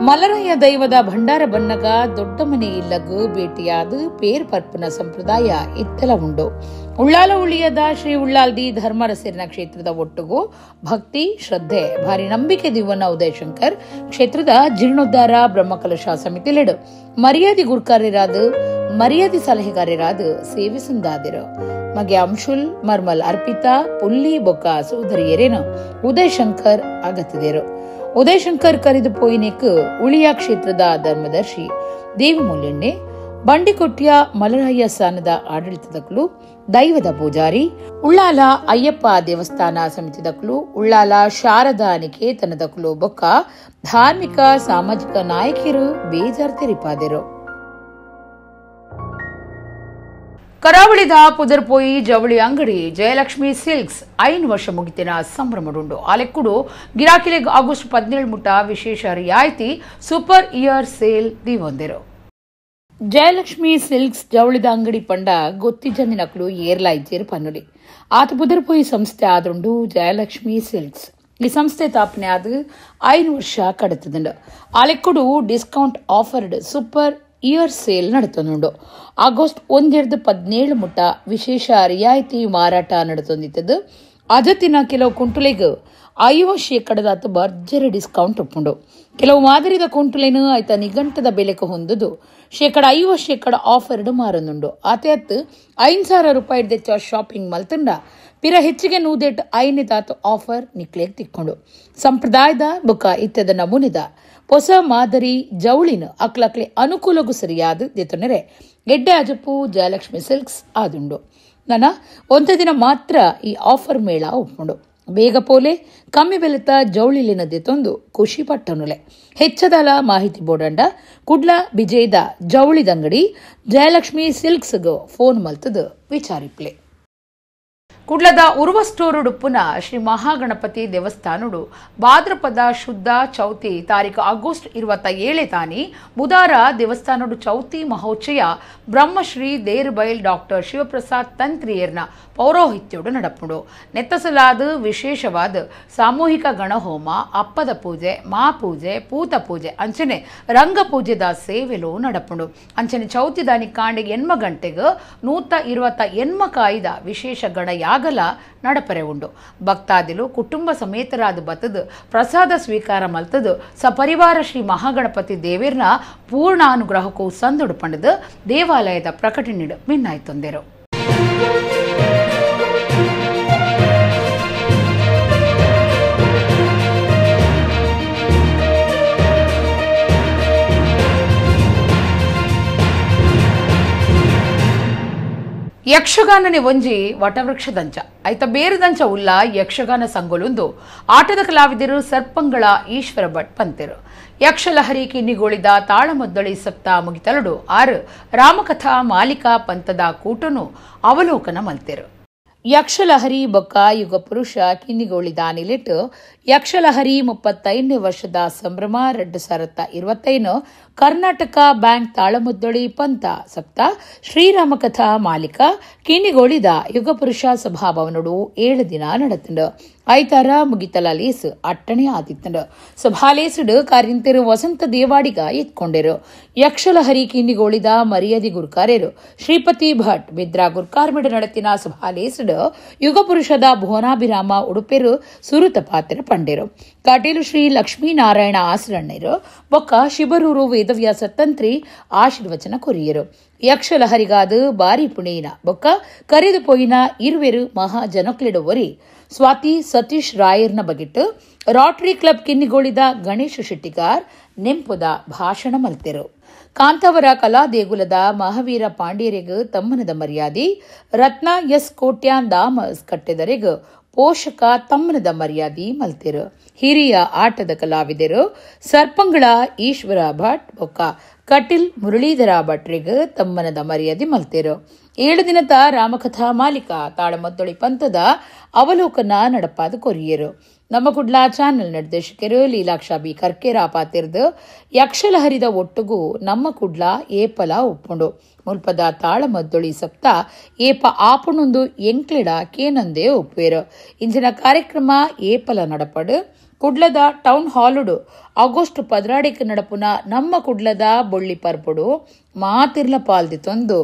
ಮಲರಾಯ ದೈವದ ಭಂಡಾರ ಬನ್ನಗ ದೊಡ್ಡ ಮನೆ ಇಲ್ಲಗು ಭೇಟಿಯಾದ ಪೇರ್ ಪರ್ಪನ ಸಂಪ್ರದಾಯ ಇತ್ತಲ ಉಂಡು. ಉಳ್ಳಾಲ ಉಳಿಯದ ಶ್ರೀ ಉಳ್ಳಾಲ್ದಿ ಧರ್ಮರಸೇರಿನ ಕ್ಷೇತ್ರದ ಒಟ್ಟುಗೂ ಭಕ್ತಿ ಶ್ರದ್ಧೆ ಭಾರಿ ನಂಬಿಕೆ ದಿವನ ಉದಯಶಂಕರ್ ಕ್ಷೇತ್ರದ ಜೀರ್ಣೋದ್ಧಾರ ಬ್ರಹ್ಮಕಲಶ ಸಮಿತಿಲಿಡು ಮರ್ಯಾದೆ ಗುರ್ಕಾರ್ಯರಾದ ಮರ್ಯಾದೆ ಸಲಹೆಗಾರರಾದ ಸೇವೆ ಸಂದಾದಿರು. ಮಗೆ ಅಂಶುಲ್ ಮರ್ಮಲ್ ಅರ್ಪಿತಾ ಪುಲ್ಲಿ ಬೊಕ್ಕ ಸೋದರಿಯರೇನು ಉದಯಶಂಕರ್ ಅಗತ್ತಿದರು. ಉದಯಶಂಕರ್ ಕರೆದು ಪೋಯಿನೆಕ್ ಉಳಿಯ ಕ್ಷೇತ್ರದ ಧರ್ಮದರ್ಶಿ ದೇವಮೂಲೆಣ್ಣೆ, ಬಂಡಿಕೊಟ್ಟಿಯ ಮಲರಾಯ ಸ್ಥಾನದ ಆಡಳಿತದಕ್ಕಲು ದೈವದ ಪೂಜಾರಿ, ಉಳ್ಳಾಲ ಅಯ್ಯಪ್ಪ ದೇವಸ್ಥಾನ ಸಮಿತಿದಕ್ಕಲು, ಉಳ್ಳಾಲ ಶಾರದಾ ನಿಕೇತನದಕ್ಕಲು ಬೊಕ್ಕ ಧಾರ್ಮಿಕ ಸಾಮಾಜಿಕ ನಾಯಕಿಯರು ಬೇಜಾರ್ ತೆರಿಪಾದರು. ಕರಾವಳಿದ ಪುದರ್ಪೋಯಿ ಜವಳಿ ಅಂಗಡಿ ಜಯಲಕ್ಷ್ಮಿ ಸಿಲ್ಕ್ಸ್ 5 ವರ್ಷ ಮುಗಿತಿನ ಸಂಭ್ರಮಡುಂಡು. ಆಲೆಕ್ಕುಡು ಗಿರಾಕಿಲೆಗ್ ಆಗಸ್ಟ್ 17 ಮುಟ ವಿಶೇಷ ರಿಯಾಯಿತಿ super year sale ದಿವೊಂದಿರು. Jayalakshmi silks ಜವಳಿದ ಅಂಗಡಿ ಪಂಡ ಗೊತ್ತಿ ಜಂದಿನಕ್ಲು ಏರ್ಲಾಯಿಜೇರು ಪನ್ನುಲಿ ಆತ ಪುದರ್ಪೋಯಿ ಸಂಸ್ಥೆ ಆದ್ರುಂಡು ಜಯಲಕ್ಷ್ಮಿ ಸಿಲ್ಕ್ಸ್. ಈ ಸಂಸ್ಥೆ ತಾಪನೆ ಆದ 5 ವರ್ಷ ಕಡತದುಂಡು. ಆಲೆಕ್ಕುಡು discount offered super year sale ನಡೆತೊಂದುಂಡು. August 1 17 ಮುಟ ವಿಶೇಷ ರಿಯಾಯಿತಿ ಮಾರಾಟ ನಡೆತೊಂದಿತ್ತದು. ಅಜತಿನ ಕೆಲವು ಕುಂಟುಲೆಗ್ 50% ಭರ್ಜರಿ ಡಿಸ್ಕೌಂಟ್ ಉಪ್ಪುಂಡು. ಕೆಲವು ಮಾದರಿದ ಕುಂಟುಲೇನು ಆಯ್ತ ನಿಘಂಟದ ಬೆಲೆಗೆ ಹೊಂದುದು 50% ಆಫರ್ಡ್ ಮಾರೊಂದುಂಡು. ಆತೆ ಅತ್ತು 5,000 ರೂಪಾಯಿ ದೆಚ್ಚ ಶಾಪಿಂಗ್ ಮಲ್ತುಂಡ ಪಿರ ಹೆಚ್ಚಿಗೆ ನೂದೆಟ್ 5ನೇ ತಾತು ಆಫರ್ ನಿಕ್ಲೇಗ್ ತಿಕ್ಕೊಂಡು. ಸಂಪ್ರದಾಯದ ಬುಕ್ಕ ಇತ್ತದ ನಮೂನಿದ ಹೊಸ ಮಾದರಿ ಜವಳಿನ ಅಕ್ಲಕ್ಲೆ ಅನುಕೂಲಗೂ ಸರಿಯಾದ ದೆತೊನೆರೆ ಗೆಡ್ಡೆ ಅಜಪು ಜಯಲಕ್ಷ್ಮಿ ಸಿಲ್ಕ್ಸ್ ಆದುಂಡು. ನನ್ನ ಒಂದ ದಿನ ಮಾತ್ರ ಈ ಆಫರ್ ಮೇಳ ಒಪ್ಕೊಂಡು ಬೇಗ ಪೋಲೆ ಕಮ್ಮಿ ಬೆಲೆತ ಜವಳಿಲಿನ ದೆತೊಂದು ಖುಷಿ ಪಟ್ಟನುಲೆ. ಹೆಚ್ಚದಲ ಮಾಹಿತಿ ಬೋಡಂಡ ಕುಡ್ಲ ಬಿಜೇದ ಜವಳಿದಂಗಡಿ ಜಯಲಕ್ಷ್ಮಿ ಸಿಲ್ಕ್ಸ್ಗೆ ಫೋನ್ ಮಲ್ತದ ವಿಚಾರಿಪ್ಲೆ. ಕುಡ್ಲದ ಉರ್ವಸ್ಟೋರುಡುಪ್ಪುನ ಶ್ರೀ ಮಹಾಗಣಪತಿ ದೇವಸ್ಥಾನಡು ಭಾದ್ರಪದ ಶುದ್ಧ ಚೌತಿ ತಾರೀಕು ಆಗಸ್ಟ್ 27 ತಾನಿ ಬುಧಾರ ದೇವಸ್ಥಾನಡು ಚೌತಿ ಮಹೋಚ್ಚಯ ಬ್ರಹ್ಮಶ್ರೀ ದೇರ್ಬೈಲ್ ಡಾಕ್ಟರ್ ಶಿವಪ್ರಸಾದ್ ತಂತ್ರಿಯರ್ನ ಪೌರೋಹಿತ್ಯೋಡು ನಡಪುಂಡು. ನೆತ್ತಸಲಾದ ವಿಶೇಷವಾದ ಸಾಮೂಹಿಕ ಗಣಹೋಮ, ಅಪ್ಪದ ಪೂಜೆ, ಮಾಪೂಜೆ, ಪೂತ ಪೂಜೆ ಅಂಚನೆ ರಂಗಪೂಜೆದ ಸೇವೆಲು ನಡಪುಂಡು. ಅಂಚನೆ ಚೌತಿ ದಾನಿ ಕಾಂಡೆ 8 ಗಂಟೆಗೆ 128 ಕಾಯಿದ ವಿಶೇಷ ಗಣಯಾಗಲ ನಡಪರೆ ಉಂಡು. ಭಕ್ತಾದಿಲು ಕುಟುಂಬ ಸಮೇತರಾದ ಬತ್ತದು ಪ್ರಸಾದ ಸ್ವೀಕಾರ ಮಲ್ತದು ಸಪರಿವಾರ ಶ್ರೀ ಮಹಾಗಣಪತಿ ದೇವಿರ್ನ ಪೂರ್ಣಾನುಗ್ರಹಕ್ಕೂ ಸಂದುಡು ಪಂಡದು ದೇವಾಲಯದ ಪ್ರಕಟಣೆ ಮಿನ್ನಾಯ್ತೊಂದಿರು. ಯಕ್ಷಗಾನನೆ ಒಂಜಿ ವಟವೃಕ್ಷದಂಚ ಐತ ಬೇರೆದಂಚ ಉಲ್ಲ ಯಕ್ಷಗಾನ ಸಂಗೊಲುಂದು ಆಟದ ಕಲಾವಿದರು ಸರ್ಪಂಗಳ ಈಶ್ವರ ಭಟ್ ಪಂತೆರು. ಯಕ್ಷಲಹರಿ ಕಿನ್ನಿಗೋಳಿದ ತಾಳಮದ್ದಳಿ ಸಪ್ತ ಮುಗಿತಲಡು 6 ರಾಮಕಥಾ ಮಾಲಿಕಾ ಪಂಥದ ಕೂಟನು ಅವಲೋಕನ ಮಲ್ತೆರು. ಯಕ್ಷಲಹರಿ ಬೊಕ್ಕ ಯುಗ ಪುರುಷ ಕಿನ್ನಿಗೋಳಿದ ನಿಲೆಟ್ ಯಕ್ಷಲಹರಿ 35ನೇ ವರ್ಷದ ಸಂಭ್ರಮ 2025 ಕರ್ನಾಟಕ ಬ್ಯಾಂಕ್ ತಾಳಮದ್ದಳಿ ಪಂಥ ಸಪ್ತ ಶ್ರೀರಾಮಕಥಾ ಮಾಲಿಕಾ ಕಿನ್ನಿಗೋಳಿದ ಯುಗಪುರುಷ ಸಭಾಭವನಡು 7 ದಿನ ನಡೆತಂಡು. ಐತಾರ ಮುಗಿತಲ ಲೇಸು ಅಟ್ಟಣೆ ಆದಿತ್ತಂಡು. ಸಭಾಲೇಸುಡು ಕಾರ್ಯಂತೆರು ವಸಂತ ದೇವಾಡಿಗ ಎತ್ಕೊಂಡೆರು. ಯಕ್ಷಲಹರಿ ಕಿನ್ನಿಗೋಳಿದ ಮರ್ಯಾದೆ ಗುರುಕಾರ್ಯರು ಶ್ರೀಪತಿ ಭಟ್ ಬಿದ್ರಾ ಗುರ್ಕಾರ್ಮಿಡು ನಡೆತಿನ ಸಭಾಲೇಸುಡು ಯುಗಪುರುಷದ ಭುವನಾಭಿರಾಮ ಉಡುಪೆರು ಸುರುತ ಪಾತ್ರ ಪಂಡೆರು. ಕಟೀಲು ಶ್ರೀ ಲಕ್ಷ್ಮೀನಾರಾಯಣ ಆಸರಣ್ಣರು ಬೊಕ್ಕ ಶಿಬರೂರು ವೇದವ್ಯಾಸ ತಂತ್ರಿ ಆಶೀರ್ವಚನ ಕೊರಿಯರು. ಯಕ್ಷಲಹರಿಗಾದ ಬಾರಿ ಪುಣೇನ ಬೊಕ್ಕ ಕರೆದು ಪೋಯಿನ ಇರುವೆರು ಮಹಾಜನಕ್ಲಿಡುವರಿ ಸ್ವಾತಿ ಸತೀಶ್ ರಾಯರ್ನ ಬಗೆಟ್ ರಾಟರಿ ಕ್ಲಬ್ ಕಿನ್ನಿಗೋಳಿದ ಗಣೇಶ ಶೆಟ್ಟಿಗಾರ್ ನೆಂಪುದ ಭಾಷಣ ಮಲ್ತೆರು. ಕಾಂತಾವರ ಕಲಾ ದೇಗುಲದ ಮಹಾವೀರ ಪಾಂಡ್ಯರಿಗ ತಮ್ಮನದ ಮರ್ಯಾದೆ, ರತ್ನ ಎಸ್ ಕೋಟ್ಯಾನ್ ದಾಮಸ್ ಕಟ್ಟೆದರೆಗ್ ಪೋಷಕ ತಮ್ಮನದ ಮರ್ಯಾದೆ ಮಲ್ತೆರು. ಹಿರಿಯ ಆಟದ ಕಲಾವಿದರು ಸರ್ಪಂಗಳ ಈಶ್ವರ ಭಟ್ ಬೊಕ್ಕ ಕಟಿಲ್ ಮುರಳೀಧರ ಭಟ್ರಿಗ್ ತಮ್ಮನದ ಮರ್ಯಾದೆ ಮಲ್ತೆರು. 7 ದಿನದ ರಾಮಕಥಾ ಮಾಲಿಕಾ ತಾಳಮದ್ದೊಳಿ ಪಂಥದ ಅವಲೋಕನ ನಡಪಾದ ಕೊರಿಯರು. ನಮ್ಮ ಕುಡ್ಲ ಚಾನೆಲ್ ನಿರ್ದೇಶಕರು ಲೀಲಾಕ್ಷ ಬಿ ಕರ್ಕೇರ ಪಾತಿರ್ದು ಯಕ್ಷಲಹರಿದ ಒಟ್ಟುಗು ನಮ್ಮ ಕುಡ್ಲ ಏಪಲ ಉಪ್ಪುಂಡು ಮುಲ್ಪದ ತಾಳಮದ್ದೊಳಿ ಸಪ್ತ ಏಪ ಆಪುಣೊಂದು ಎಂಕ್ಲಿಡ ಕೇನಂದೇ ಒಪ್ಪುವೇರು. ಇಂಚಿನ ಕಾರ್ಯಕ್ರಮ ಏಪಲ ನಡಪಡು ಕುಡ್ಲದ ಟೌನ್ ಹಾಲುಡು ಆಗಸ್ಟ್ 16 ನಡಪುನ ನಮ್ಮ ಕುಡ್ಲದ ಬೊಳ್ಳಿ ಪರ್ಪುಡು ಮಾತಿರ್ಲ ಪಾಲ್ದಿ ತೊಂದು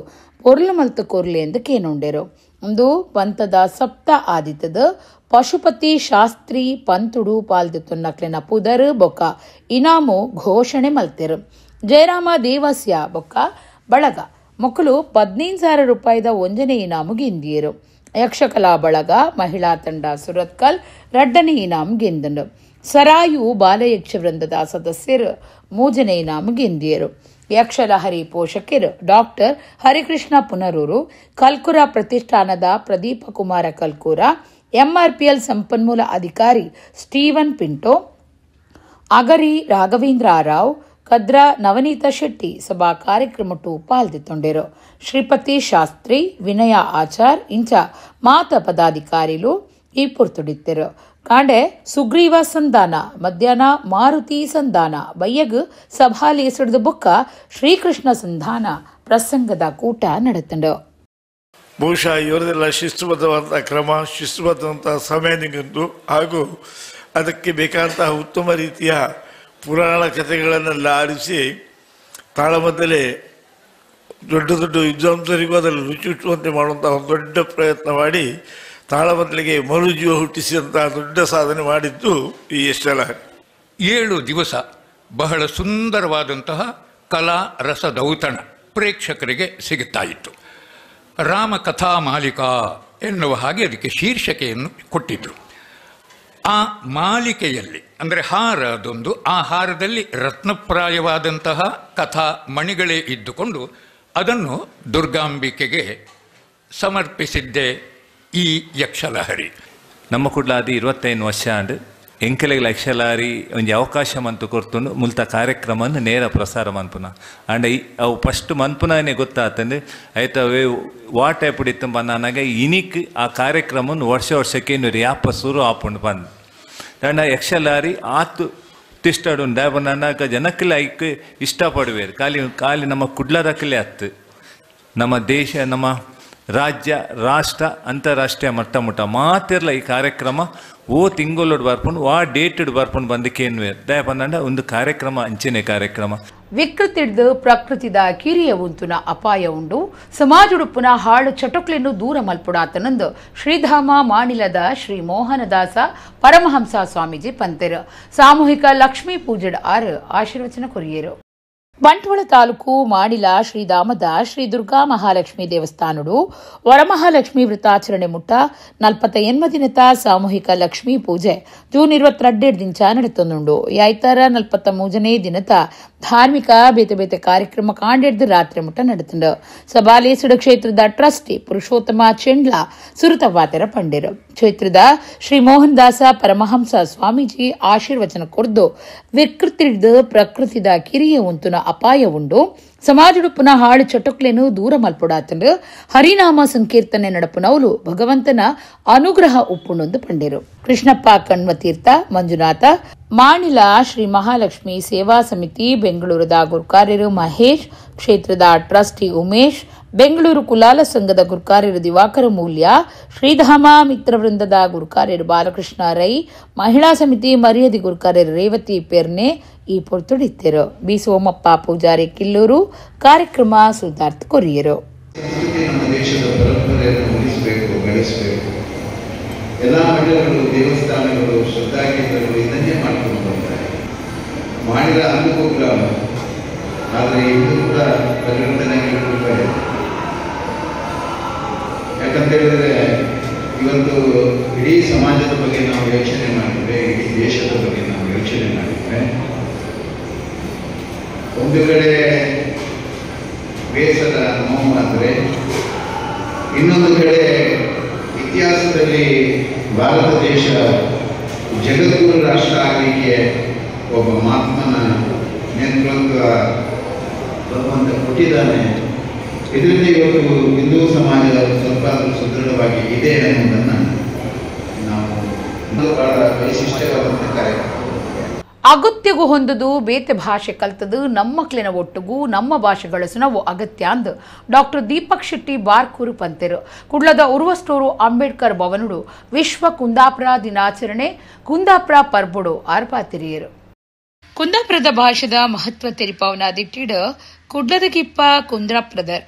ಪೊರ್ಲು ಮಲ್ತು ಕೊರ್ಲೆ ಎಂದು ಕೇನುಂಡೇರು. ಒಂದು ಪಂತದ ಸಪ್ತ ಆದಿತ್ತದ ಪಶುಪತಿ ಶಾಸ್ತ್ರಿ ಪಂತುಡು ಪಾಲ್ದಿತ್ತೊನ್ನಕ್ಲೆನ ಪುದರ್ ಬೊಕ್ಕ ಇನಾಮು ಘೋಷಣೆ ಮಲ್ತಿರು. ಜಯರಾಮ ದೇವಸ್ಯ ಬೊಕ್ಕ ಬಳಗ ಮೊಕ್ಕಲು 15,000 ರೂಪಾಯಿದ ಒಂಜನೇ ಇನಾಮು ಗೆಂದಿಯರು. ಯಕ್ಷಕಲಾ ಬಳಗ ಮಹಿಳಾ ತಂಡ ಸುರತ್ಕಲ್ 2ನೇ ಇನಾಮು ಗೆಂದನು. ಸರಾಯು ಬಾಲಯಕ್ಷ ವೃಂದದ ಸದಸ್ಯರು 3ನೇ ಇನಾಮು ಗೆಂದಿಯರು. ಯಕ್ಷಲಹರಿ ಪೋಷಕರು ಡಾಕ್ಟರ್ ಹರಿಕೃಷ್ಣ ಪುನರೂರು, ಕಲ್ಕುರ ಪ್ರತಿಷ್ಠಾನದ ಪ್ರದೀಪ ಕುಮಾರ ಕಲ್ಕೂರ, ಎಂಆರ್ಪಿಎಲ್ ಸಂಪನ್ಮೂಲ ಅಧಿಕಾರಿ ಸ್ಟೀವನ್ ಪಿಂಟೋ, ಅಗರಿ ರಾಘವೇಂದ್ರ ರಾವ್, ಕದ್ರ ನವನೀತ ಶೆಟ್ಟಿ ಸಭಾ ಕಾರ್ಯಕ್ರಮಟ್ಟು ಪಾಲ್ದಿತ್ತೊಂಡೇರು. ಶ್ರೀಪತಿ ಶಾಸ್ತ್ರಿ, ವಿನಯ ಆಚಾರ್ ಇಂಚ ಮಾತ ಪದಾಧಿಕಾರಿಲು ಈ ಪುರ್ತುಡಿತ್ತರು. ಕಾಂಡೆ ಸುಗ್ರೀವ ಸಂಧಾನ, ಮಧ್ಯಾಹ್ನ ಮಾರುತಿ ಸಂಧಾನ, ಬಯ್ಯಗ್ ಸಭಾಲೇಸಿಡ್ದು ಬೊಕ್ಕ ಶ್ರೀಕೃಷ್ಣ ಸಂಧಾನ ಪ್ರಸಂಗದ ಕೂಟ ನಡೆತಂಡು. ಬಹುಶಃ ಇವರದೆಲ್ಲ ಶಿಸ್ತುಬದ್ಧವಾದಂಥ ಕ್ರಮ, ಶಿಸ್ತುಬದ್ಧವಂಥ ಸಮಯ ನಿಗಂಟು ಹಾಗೂ ಅದಕ್ಕೆ ಬೇಕಾದಂತಹ ಉತ್ತಮ ರೀತಿಯ ಪುರಾಣ ಕಥೆಗಳನ್ನೆಲ್ಲ ಆರಿಸಿ ತಾಳಮದ್ದಲೆ ದೊಡ್ಡ ದೊಡ್ಡ ವಿದ್ವಾಂಸರಿಗೂ ಅದರಲ್ಲಿ ರುಚಿ ಹುಟ್ಟುವಂತೆ ಮಾಡುವಂಥ ಒಂದು ದೊಡ್ಡ ಪ್ರಯತ್ನ ಮಾಡಿ ತಾಳಮದ್ದಲೆಗೆ ಮರುಜೀವ ಹುಟ್ಟಿಸಿದಂತಹ ದೊಡ್ಡ ಸಾಧನೆ ಮಾಡಿದ್ದು ಈ ಯಕ್ಷಲಹರಿ. 7 ದಿವಸ ಬಹಳ ಸುಂದರವಾದಂತಹ ಕಲಾ ರಸದೌತಣ ಪ್ರೇಕ್ಷಕರಿಗೆ ಸಿಗುತ್ತಾ ಇತ್ತು. ರಾಮಕಥಾ ಮಾಲಿಕಾ ಎನ್ನುವ ಹಾಗೆ ಅದಕ್ಕೆ ಶೀರ್ಷಿಕೆಯನ್ನು ಕೊಟ್ಟಿದ್ದರು. ಆ ಮಾಲಿಕೆಯಲ್ಲಿ ಅಂದರೆ ಹಾರದೊಂದು, ಆ ಹಾರದಲ್ಲಿ ರತ್ನಪ್ರಾಯವಾದಂತಹ ಕಥಾ ಮಣಿಗಳೇ ಇದ್ದುಕೊಂಡು ಅದನ್ನು ದುರ್ಗಾಂಬಿಕೆಗೆ ಸಮರ್ಪಿಸಿದ್ದೆ ಈ ಯಕ್ಷಲಹರಿ. ನಮ್ಮ ಕುಡ್ಲಾದಿ 25 ವರ್ಷ ಅಂಡ್ ಎಂಕಲೆಗಳ ಯಕ್ಷಲಹರಿ ಒಂಜಿ ಅವಕಾಶ ಮಂತು ಕೊರ್ತುಂಡು ಮುಲ್ತ ಕಾರ್ಯಕ್ರಮವನ್ನು ನೇರ ಪ್ರಸಾರ ಮನ್ಪುನ ಅಂಡ್ ಅವು ಫಸ್ಟ್ ಮನ್ಪುನೇ ಗೊತ್ತಾತಂದು ಆಯ್ತು ಅವೇ what ಆಯ್ಪುಡಿತ್ತು ಬಂದಾಗ ಇನಿಕ್ ಆ ಕಾರ್ಯಕ್ರಮವನ್ನು ವರ್ಷ ವರ್ಷಕ್ಕೆ ಇನ್ನು ಯಾಪ ಶುರು ಆಪುಂಡು ಬಂದು ದಂಡ ಯಕ್ಷಲಹರಿ ಆತು ತಿಷ್ಟಡು ದಾಯಬನಾಗ ಜನಕ್ಕೆಲ್ಲ ಐಕ್ ಇಷ್ಟಪಡುವೇರು. ಖಾಲಿ ಖಾಲಿ ನಮ್ಮ ಕುಡ್ಲದಕ್ಕಲೇ ಹತ್ತು ನಮ್ಮ ದೇಶ, ನಮ್ಮ ರಾಜ್ಯ, ರಾಷ್ಟ್ರ, ಅಂತಾರಾಷ್ಟ್ರೀಯ ಮಟ್ಟ ಮುಟ್ಟ ಮಾತಿರ್ಲ ಈ ಕಾರ್ಯಕ್ರಮ ಓ ತಿಂಗಳೋಡು ಬರ್ಪುಂಡು ವಾ ಡೇಟೆಡ್ ಬರ್ಪುಂಡು ಬಂದಕ್ಕೇನ್ವೇರ್ ದಯ ಬಂದಂಡ ಒಂದು ಕಾರ್ಯಕ್ರಮ ಅಂಚಿನ ಕಾರ್ಯಕ್ರಮ. ವಿಕೃತಿಡ್ದು ಪ್ರಕೃತಿದ ಕಿರಿಯ ಉಂತುನ ಅಪಾಯ ಉಂಡು ಸಮಾಜುಡುಪ್ಪುನ ಹಾಳು ಚಟುಕ್ಲೆನ್ನು ದೂರ ಮಲ್ಪುಡಾತನಂದು ಶ್ರೀಧಾಮ ಮಾಣಿಲದ ಶ್ರೀ ಮೋಹನದಾಸ ಪರಮಹಂಸ ಸ್ವಾಮೀಜಿ ಪಂತೆರು. ಸಾಮೂಹಿಕ ಲಕ್ಷ್ಮೀ ಪೂಜೆಡ್ ಆರು ಆಶೀರ್ವಚನ ಕೊರಿಯರು. ಬಂಟ್ವಾಳ ತಾಲೂಕು ಮಾಣಿಲ ಶ್ರೀಧಾಮದ ಶ್ರೀ ದುರ್ಗಾ ಮಹಾಲಕ್ಷ್ಮೀ ದೇವಸ್ಥಾನಡು ವರಮಹಾಲಕ್ಷ್ಮೀ ವೃತಾಚರಣೆ ಮುಟ್ಟ 48 ದಿನದ ಸಾಮೂಹಿಕ ಲಕ್ಷ್ಮೀ ಪೂಜೆ ಜೂನ್ 22 ದಿಂಚ ನಡೆತೊಂದುಂಡು. ಯಾಯ್ತಾರ 43ನೇ ದಿನದ ಧಾರ್ಮಿಕ ಬೇತೆ ಬೇತೆ ಕಾರ್ಯಕ್ರಮ ಕಾಂಡೆಡ್ದು ರಾತ್ರಿ ಮುಟ್ಟ ನಡೆತುಂಡು. ಸಬಾಲೇಸುಡ ಕ್ಷೇತ್ರದ ಟ್ರಸ್ಟಿ ಪುರುಷೋತ್ತಮ ಚೆಂಡ್ಲ ಸುರುತವಾತೆರ ಪಂಡಿರು. ಕ್ಷೇತ್ರದ ಶ್ರೀ ಮೋಹನ್ ದಾಸ ಪರಮಹಂಸ ಸ್ವಾಮೀಜಿ ಆಶೀರ್ವಚನ ಕೊರ್ದು ವಿಕೃತಿಡ್ದು ಪ್ರಕೃತಿದ ಕಿರಿಯ ಉಂತುನ ಅಪಾಯ ಉಂಡು ಸಮಾಜುಡುಪ್ಪುನ ಹಾಳು ಚಟುಕ್ಲೆನು ದೂರ ಮಲ್ಪುಡಾತಂಡು ಹರಿನಾಮ ಸಂಕೀರ್ತನೆ ನಡಪುನವಲು ಭಗವಂತನ ಅನುಗ್ರಹ ಉಪ್ಪುಣೊಂದು ಪಂಡಿರು. ಕೃಷ್ಣಪ್ಪ ಕಣ್ವತೀರ್ಥ, ಮಂಜುನಾಥ, ಮಾಣಿಲ ಶ್ರೀ ಮಹಾಲಕ್ಷ್ಮಿ ಸೇವಾ ಸಮಿತಿ ಬೆಂಗಳೂರದ ಗುರುಕಾರ್ಯರು ಮಹೇಶ್, ಕ್ಷೇತ್ರದ ಟ್ರಸ್ಟಿ ಉಮೇಶ್, ಬೆಂಗಳೂರು ಕುಲಾಲ ಸಂಘದ ಗುರುಕಾರ್ಯರು ದಿವಾಕರ ಮೂಲ್ಯ, ಶ್ರೀಧಾಮ ಮಿತ್ರವೃಂದದ ಗುರುಕಾರ್ಯರು ಬಾಲಕೃಷ್ಣ ರೈ, ಮಹಿಳಾ ಸಮಿತಿ ಮರ್ಯಾದಿ ಗುರುಕಾರ್ಯರು ರೇವತಿ ಪೆರ್ನೆ ಈ ಪೊರ್ತುಡಿತ್ತಿರು. ಬಿ ಸೋಮಪ್ಪ ಪೂಜಾರಿ ಕಿಲ್ಲೂರು ಕಾರ್ಯಕ್ರಮ ಸುಧಾರ್ಥ ಕೊರಿಯರು. ನಮ್ಮ ದೇಶದ ಪರಂಪರೆಯನ್ನು ಉಳಿಸಬೇಕು, ಬೆಳೆಸಬೇಕು. ಎಲ್ಲ ಮಠಗಳು, ದೇವಸ್ಥಾನಗಳು, ಶ್ರದ್ಧಾ ಕೇಂದ್ರಗಳು ಇದನ್ನೇ ಮಾಡ್ಕೊಂಡು ಬರ್ತಾರೆ. ಮಾಡಿದ ಅಂದು ಗ್ರಾಮ, ಆದರೆ ಇದು ಕೂಡ ಪರಿವರ್ತನೆ ಇದೆ. ಯಾಕಂತ ಹೇಳಿದ್ರೆ ಇವತ್ತು ಇಡೀ ಸಮಾಜದ ಬಗ್ಗೆ ನಾವು ಯೋಚನೆ ಮಾಡಿದರೆ, ಇಡೀ ದೇಶದ ಬಗ್ಗೆ ನಾವು ಯೋಚನೆ ಮಾಡಿದರೆ, ಒಂದು ಕಡೆ ಬೇಸರ ನೋವು ಆದರೆ, ಇನ್ನೊಂದು ಕಡೆ ಇತಿಹಾಸದಲ್ಲಿ ಭಾರತ ದೇಶ ಜಗದ್ಗುರು ರಾಷ್ಟ್ರ ಆಗಲಿಕ್ಕೆ ಒಬ್ಬ ಮಹಾತ್ಮನ ನೇತೃತ್ವ ಭಗವಂತ ಕೊಟ್ಟಿದ್ದಾನೆ. ಇದರಿಂದ ಇವತ್ತು ಹಿಂದೂ ಸಮಾಜ ಸ್ವಲ್ಪ ಸುದೃಢವಾಗಿ ಇದೆ ಅನ್ನೋದನ್ನು ನಾವು ಇದು ಬಹಳ ವೈಶಿಷ್ಟ್ಯವಾದಂಥ ಕಾರ್ಯಕ್ರಮ. ಅಗತ್ಯಗೂ ಹೊಂದುದು ಬೇತೆ ಭಾಷೆ ಕಲ್ತದು ನಮ್ಮಕ್ಳಿನ ಒಟ್ಟುಗೂ ನಮ್ಮ ಭಾಷೆಗಳ ಸುನವು ಅಗತ್ಯ ಅಂದು ಡಾಕ್ಟರ್ ದೀಪಕ್ ಶೆಟ್ಟಿ ಬಾರ್ಕೂರು ಪಂತೆರು. ಕುಡ್ಲದ ಉರ್ವಸ್ಟೋರು ಅಂಬೇಡ್ಕರ್ ಭವನುಡು ವಿಶ್ವ ಕುಂದಾಪುರ ದಿನಾಚರಣೆ ಕುಂದಾಪುರ ಪರ್ಬುಡು ಆರ್ಪಾತಿರಿಯರು. ಕುಂದಾಪುರದ ಭಾಷೆದ ಮಹತ್ವ ತೆರಿಪಾವನ ದಿಟ್ಟಿಡ ಕುಡ್ಲದ ಕಿಪ್ಪ ಕುಂದ್ರಾಪ್ರದರ್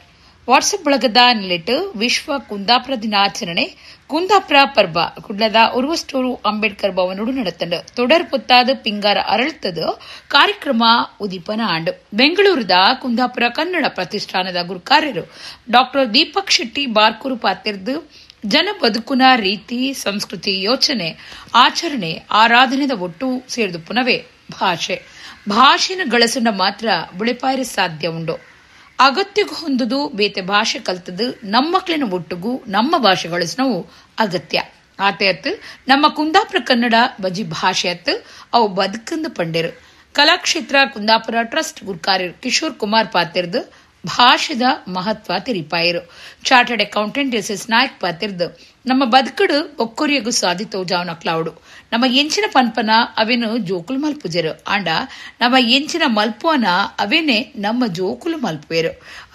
ವಾಟ್ಸಪ್ ಬಳಗದ ನಿಲೆಟ್ಟು ವಿಶ್ವ ಕುಂದಾಪುರ ದಿನಾಚರಣೆ ಕುಂದಾಪುರ ಪರ್ಬ ಕುಡ್ಲದ ಉರ್ವಸ್ಟೋರು ಅಂಬೇಡ್ಕರ್ ಭವನೋಡು ನಡೆತಂಡು. ತೊಡರ್ ಪೊತ್ತಾದ ಪಿಂಗಾರ ಅರಳ್ತದ ಕಾರ್ಯಕ್ರಮ ಉದೀಪನ ಆಂಡು. ಬೆಂಗಳೂರದ ಕುಂದಾಪುರ ಕನ್ನಡ ಪ್ರತಿಷ್ಠಾನದ ಗುರುಕಾರ್ಯರು ಡಾಕ್ಟರ್ ದೀಪಕ್ ಶೆಟ್ಟಿ ಬಾರ್ಕೂರು ಪಾತಿರ್ದು ಜನ ಬದುಕುನ ರೀತಿ ಸಂಸ್ಕೃತಿ ಯೋಚನೆ ಆಚರಣೆ ಆರಾಧನೆದ ಒಟ್ಟು ಸೇರಿದು ಪುನವೇ ಭಾಷೆ ಭಾಷೆನ ಗಳಸನ್ನ ಮಾತ್ರ ಬುಳೆಪಾಯರ ಸಾಧ್ಯ ಉಂಡು. ಅಗತ್ಯಗೂ ಹೊಂದುದು ಬೇತೆ ಭಾಷೆ ಕಲ್ತದು ನಮ್ಮಕ್ಳಿನ ಒಟ್ಟುಗೂ ನಮ್ಮ ಭಾಷೆ ಗಳಸನವು ಅಗತ್ಯ. ಆತೆ ಅತ್ತು ನಮ್ಮ ಕುಂದಾಪುರ ಕನ್ನಡ ಬಜಿ ಭಾಷೆ ಅತ್ತು ಅವು ಬದುಕಂದು ಪಂಡೆರು. ಕಲಾಕ್ಷೇತ್ರ ಕುಂದಾಪುರ ಟ್ರಸ್ಟ್ ಗುರ್ಕಾರ್ಯರು ಕಿಶೋರ್ ಕುಮಾರ್ ಪಾತಿರ್ದು ಭಾಷೆದ ಮಹತ್ವ ತೆರಿಪಾಯರು. Chartered accountant S S Naik ಪಾತಿರ್ದು ನಮ್ಮ ಬದುಕಡು ಒಕ್ಕೊರಿಯಗು ಸಾಧಿತೋ ಜಾವನ ಕ್ಲೌಡು ನಮ್ಮ ಎಂಚಿನ ಪನ್ಪನ ಅವೇನು ಜೋಕುಲು ಮಲ್ಪುಜರು ಆಂಡ ನಮ್ಮ ಎಂಚಿನ ಮಲ್ಪುವನ ಅವೇನೆ ನಮ್ಮ ಜೋಕುಲು ಮಲ್ಪುವೆರು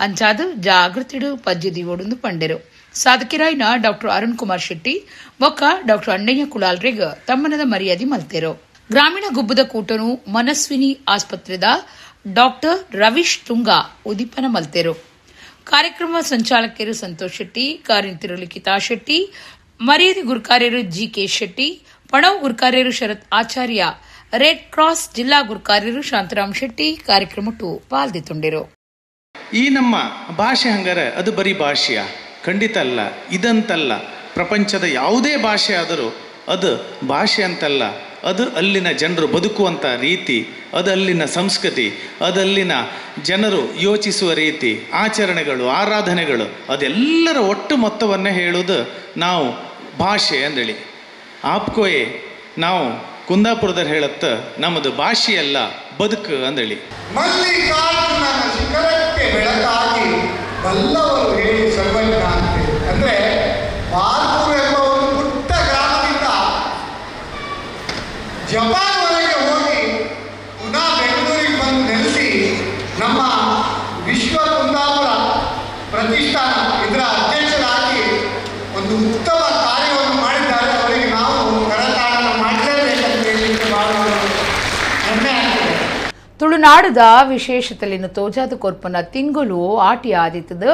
ಅಂಚಾದು ಜಾಗೃತಿಡು ಪಜ್ಜೆ ದಿವೋಡುಂದು ಪಂಡೆರು. ಸಾಧಕಿರಾಯ್ನ ಡಾಕ್ಟರ್ ಅರುಣ್ ಕುಮಾರ್ ಶೆಟ್ಟಿ ಬೊಕ್ಕ ಡಾಕ್ಟರ್ ಅಣ್ಣಯ್ಯ ಕುಲಾಲ್ರಿಗ್ ತಮ್ಮನದ ಮರ್ಯಾದೆ ಮಲ್ತೆರು. ಗ್ರಾಮೀಣ ಗುಬ್ಬದ ಕೂಟನು ಮನಸ್ವಿನಿ ಆಸ್ಪತ್ರೆದ ಡಾಕ್ಟರ್ ರವೀಶ್ ತುಂಗಾ ಉದೀಪನ ಮಲ್ತೆರು. ಕಾರ್ಯಕ್ರಮ ಸಂಚಾಲಕರು ಸಂತೋಷ್ ಶೆಟ್ಟಿ, ಕಾರ್ಯನಿರತರು ಲಿಖಿತಾ ಶೆಟ್ಟಿ, ಮರ್ಯಾದೆ ಗುರುಕಾರ್ಯರು ಜಿಕೆ ಶೆಟ್ಟಿ, ಪಣವು ಗುರುಕಾರ್ಯರು ಶರತ್ ಆಚಾರ್ಯ, ರೆಡ್ ಕ್ರಾಸ್ ಜಿಲ್ಲಾ ಗುರುಕಾರ್ಯರು ಶಾಂತರಾಮ್ ಶೆಟ್ಟಿ ಕಾರ್ಯಕ್ರಮಟ್ಟು ಪಾಲ್ದಿತುಂಡಿರು. ಈ ನಮ್ಮ ಭಾಷೆ ಹಂಗಾರೆ ಅದು ಬರೀ ಭಾಷೆಯ ಖಂಡಿತ ಅಲ್ಲ, ಇದಂತಲ್ಲ. ಪ್ರಪಂಚದ ಯಾವುದೇ ಭಾಷೆ ಆದರೂ ಅದು ಭಾಷೆ ಅಂತಲ್ಲ, ಅದು ಅಲ್ಲಿನ ಜನರು ಬದುಕುವಂಥ ರೀತಿ, ಅದು ಅಲ್ಲಿನ ಸಂಸ್ಕೃತಿ, ಅದಲ್ಲಿನ ಜನರು ಯೋಚಿಸುವ ರೀತಿ, ಆಚರಣೆಗಳು, ಆರಾಧನೆಗಳು, ಅದೆಲ್ಲರ ಒಟ್ಟು ಮೊತ್ತವನ್ನೇ ಹೇಳುವುದು ನಾವು ಭಾಷೆ ಅಂದೇಳಿ. ಆಪ್ಕೋಯೆ ನಾವು ಕುಂದಾಪುರದವ್ರು ಹೇಳುತ್ತ ನಮ್ಮದು ಭಾಷೆಯಲ್ಲ ಬದುಕು ಅಂದೇಳಿ. ಮಲ್ಲಿಕಾರ್ಜುನನ ಶಿಖರಕ್ಕೆ ಬೆಳಕಾಗಿ ಬಲ್ಲವರು ಹೇಳಿ ಸರ್ವಜ್ಞ ಅಂತೇಳಿ. ಅಂದರೆ ಬಾರ್ಕೂರು ಎಂಬ ಒಂದು ಪುಟ್ಟ ಗ್ರಾಮದಿಂದ ಜಪಾನ್ವರೆಗೆ ಹೋಗಿ ಪುನಃ ಬೆಂಗಳೂರಿಗೆ ಬಂದು ನೆಲೆಸಿ ನಮ್ಮ ವಿಶ್ವ ಕುಂದಾಪುರ ಪ್ರತಿಷ್ಠಾನ ಇದರ ಅಧ್ಯಕ್ಷರಾಗಿ ಒಂದು ಉತ್ತಮ ಕಾರ್ಯವನ್ನು ಮಾಡಿದ್ದಾರೆ. ಅವರಿಗೆ ನಾವು ಕರತಾಡನ ಮಾಡಲೇಬೇಕಂತ ಹೇಳಲಿಕ್ಕೆ ಬಹಳ ಹೆಮ್ಮೆ ಆಗ್ತದೆ. ತುಳುನಾಡದ ವಿಶೇಷತೆಯನ್ನು ತೋಜಾದ ಕೊರ್ಪನ ತಿಂಗಳು ಆಟಿ ಆದಿತ್ತದ